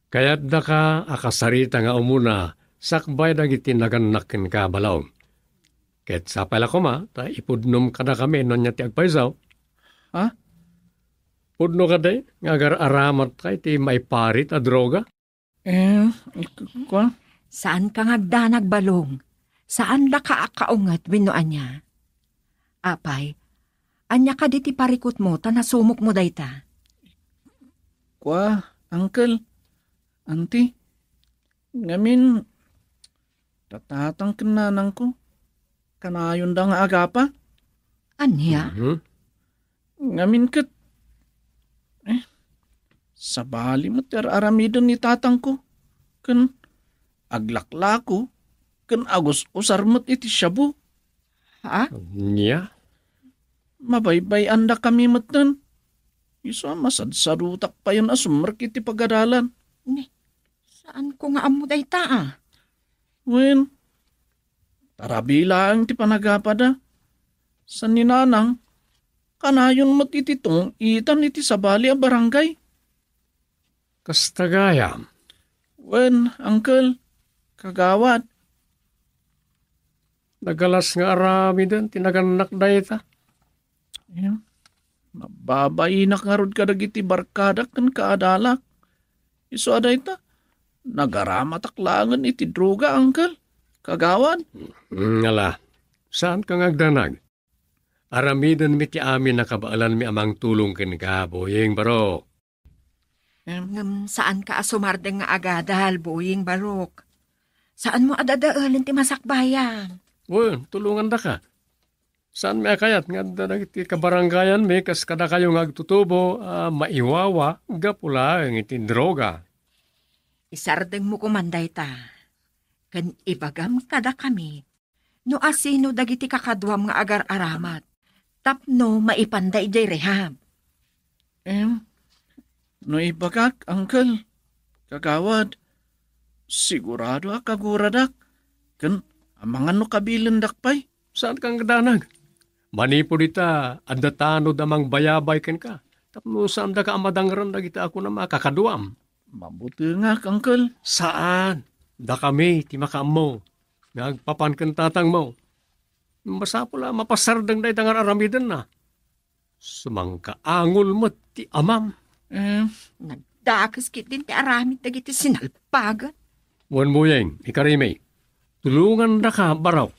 Kayatdaka a kasarita nga umuna sakbay dagiti nagannak kenka, Balong. Ket sapay la koma, ta ipudnom kadakami no ania ti agpayso. Ha? Pudno kadi nga agar-aramatka iti maiparit a droga? Eh, kua? Saanka nga agdanag, Balong. Saandaka a kaunget wenno ania. Apay, ania kadi ti parikutmo ta nasumokmo dayta? Kua, uncle, auntie, ngamin, tatang ken nanangko, kanayonda nga agapa. Ania? Mhm. Ngamin ket, eh, sabali met ti ar-aramiden ni tatangko, ken aglaklako, ken agus-usar met iti shabu. Ha? Ania? Mabaybay-andakami metten. Isu a masadsadutak payen a sumrek iti pagadalan. Ni, saanko nga ammo dayta, a? Wen, tarabi laeng ti panagapada. San ni Nanang, kanayon met iti tong-itan iti sabali a barangay. Kasta gayam. Wen, uncle, kagawad. Nagalas nga aramiden ti nagannak dayta. Em, mababainak ngarud kadagiti barkadak ken kaadalak. Isu a dayta, nagaramatak laengen iti droga, uncle, kagawad. Mm, ala, saanka nga agdanag. Aramidenmi ti amin a kabaelanmi a mangtulong kenka, Boying Barok. Em. Ngem saanka a sumardeng nga agadal, Boying Barok. Saanmo a dadaelen ti masakbayam. Wen, tulongandaka. Saanmi a kayat nga adda dagiti kabarangayanmi kas kadakayo nga agtutubo a maiwawa gapu laeng iti droga. Isardengmo koman dayta, ken ibagam kadakami no asino dagiti kakaduam nga agar-aramat tapno maipanda idiay rehab. Em, no ibagak, uncle, kagawad, sigurado a kaguradak, ken amangan no kabilindak pay. Saanka nga agdanag. Manipud ita, adda tanod a mangbayabay kenka, tapno saandaka a madangren dagiti a kunam a kakaduam. Mabutengak, uncle. Saan. Dakami ti makaammo nga agpapan ken tatangmo. Masapul a mapasardeng dayta nga ar-aramidenna. Sumangkaangol met ti amam. Eh. Nagdakes ketdin ti aramid dagiti sinalpagan. Wen, Boying, ikarimi. Tulongandaka, Barok.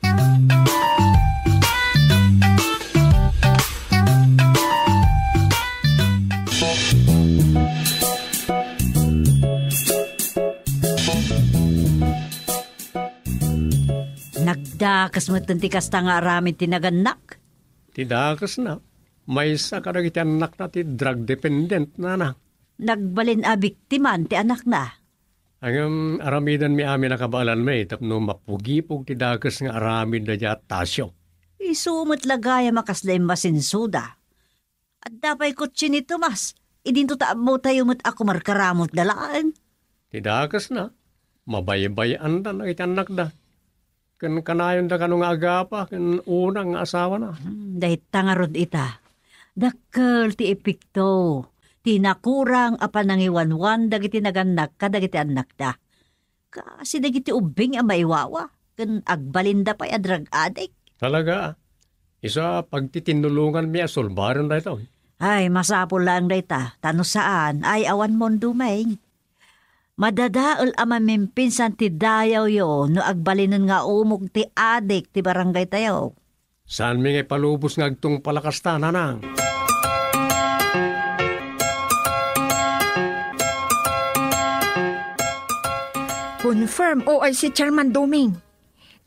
Nagdakes metten ti kasta nga aramid ti nagannak. Ti dakesna, maysa kadagiti annakna ti drug dependent, nana. Nagbalin a biktiman ti annakna. Ngem aramidenmi amin a kabaelanmi tapno mapugipog ti dakes nga aramid daydiay a tasio. Isu met la gayam a kasla immasinsuda. Adda pay kotse ni Tomas, idinto ta ammotayo met a kumarkaramutda laeng. Ti dakesna, mabaybay-anda dagiti annakda. Ken kanayonda kano nga agapa ken unang nga asawana. Hmm, dayta ngarud ita. Dakkel ti epekto ti nakurang a panangiwanwan dagiti nagannak kadagiti annakda. Kas dagiti ubbing a maiwawa ken agbalinda pay a drug addict. Talaga, a. Isu a pagtitinnulonganmi a sulbaren daytoy. Ay, masapul laeng dayta, ta no saan, ay awan mundo, Meng. Madadael a mamimpinsan ti dayawyo no agbalinen nga umog ti adik ti barangaytayo. Saanmi nga ipalubos nga agtungpal a kasta, Nanang? Confirm, O I C Chairman Doming.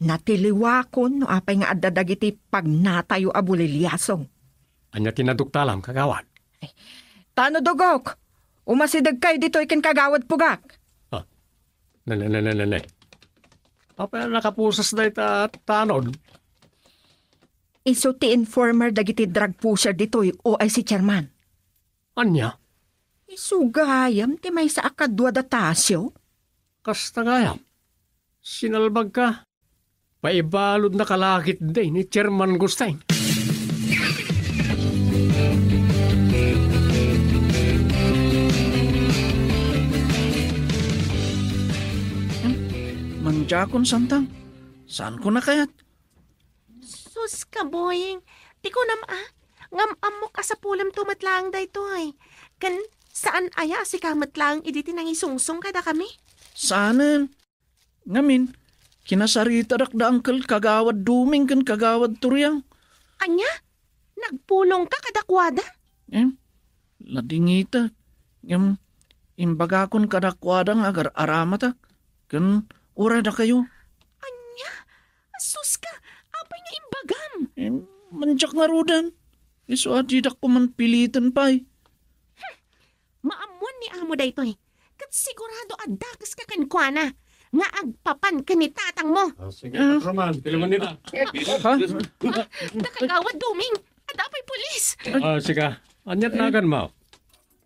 Natiliwakon no apay nga adda dagiti pagnatayo a buliliaso. Ania ti naduktalam, kagawad? Tano, Dugok, umasidegkayo ditoy ken Kagawad Pugak. Ah, ne, ne, ne, ne, ne, ne. Apay a nakapusas dayta tanod? Isu ti informer dagiti drug pusher ditoy, O I C Chairman. Ania? Isu gayam ti maysa a kadua da Tasio. Kasta gayam. Sinalbagka. Paibalud na kalakit day ni Chairman Gusteng. Manjakon, Santang. Saanko na kayat? Puska, Boying. Ti kunam a, ngem ammok a sapulemto met laeng daytoy. Ken saan aya a sika met laeng idi ti nangisungsong kadakami? Saanen. Ngamin, kinasaritadak da Uncle Kagawad Duming ken Kagawad Turiang. Ania? Nagpulongka kadakuada? Em, ladingitek. Ngem, imbagakon kadakuada nga agar-aramatak. Ken, uray dakayo. Ania? Asuska, apay nga imbagam? Em, mandiak ngaruden. Isu a didak ko man piliten pay. Maammoan ni amo daytoy, ket sigurado a dakeska kenkuana nga agpapan ken ni tatangmo. Ah, sige, Ah. Patrolman, pilimon nila. Ha? Da Kagawad Duming, adda pay pulis. Ah, sika. Aniat naganmo?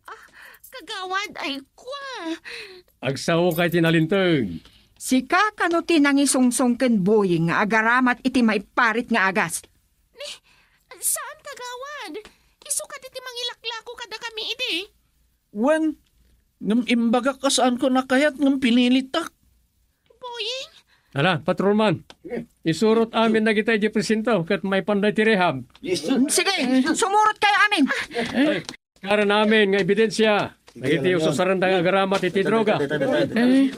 Ah, Kagawad, ay, kua. Agsaoka iti nalinteg. Sika kano ti nangisungsong ken Boying nga agaramat iti maiparit nga agas? Ni, saan, Kagawad. Isu kadi ti mangilaklako kadakami idi. Wen, ngem imbagak a saanko a kayat ngem pinilitak. Boying? Ala, patrolman. Isurot amin dagita idiay presinto ket maipanda iti rehab. Sige, sumurot kayo amin. Ay, karan amin nga ebidensia dagiti ususarenda nga agaramat iti droga. Eh,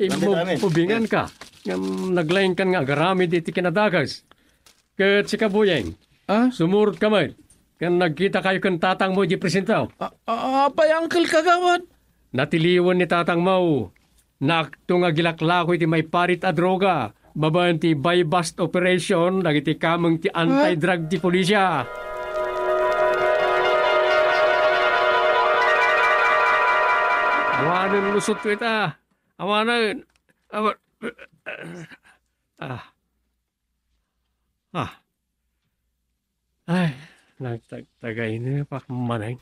immubinganka ngem naglaingkan nga agaramid iti kinadakes. Ket sika, Boying, Ah? Sumurotka met, ken nagkitakayo ken tatangmo idiay presinto. A-, a-, apay, Uncle Kagawad? Natiliwen ni tatangmo. Naakto nga agilaklako iti maiparit a droga babaen ti buy-bust operation dagiti kameng ti anti-drug ti pulisia. Awanen lusotko ita. Awanen. Awa-, ah. Ah. Ay, nagtagtagaynepak manen.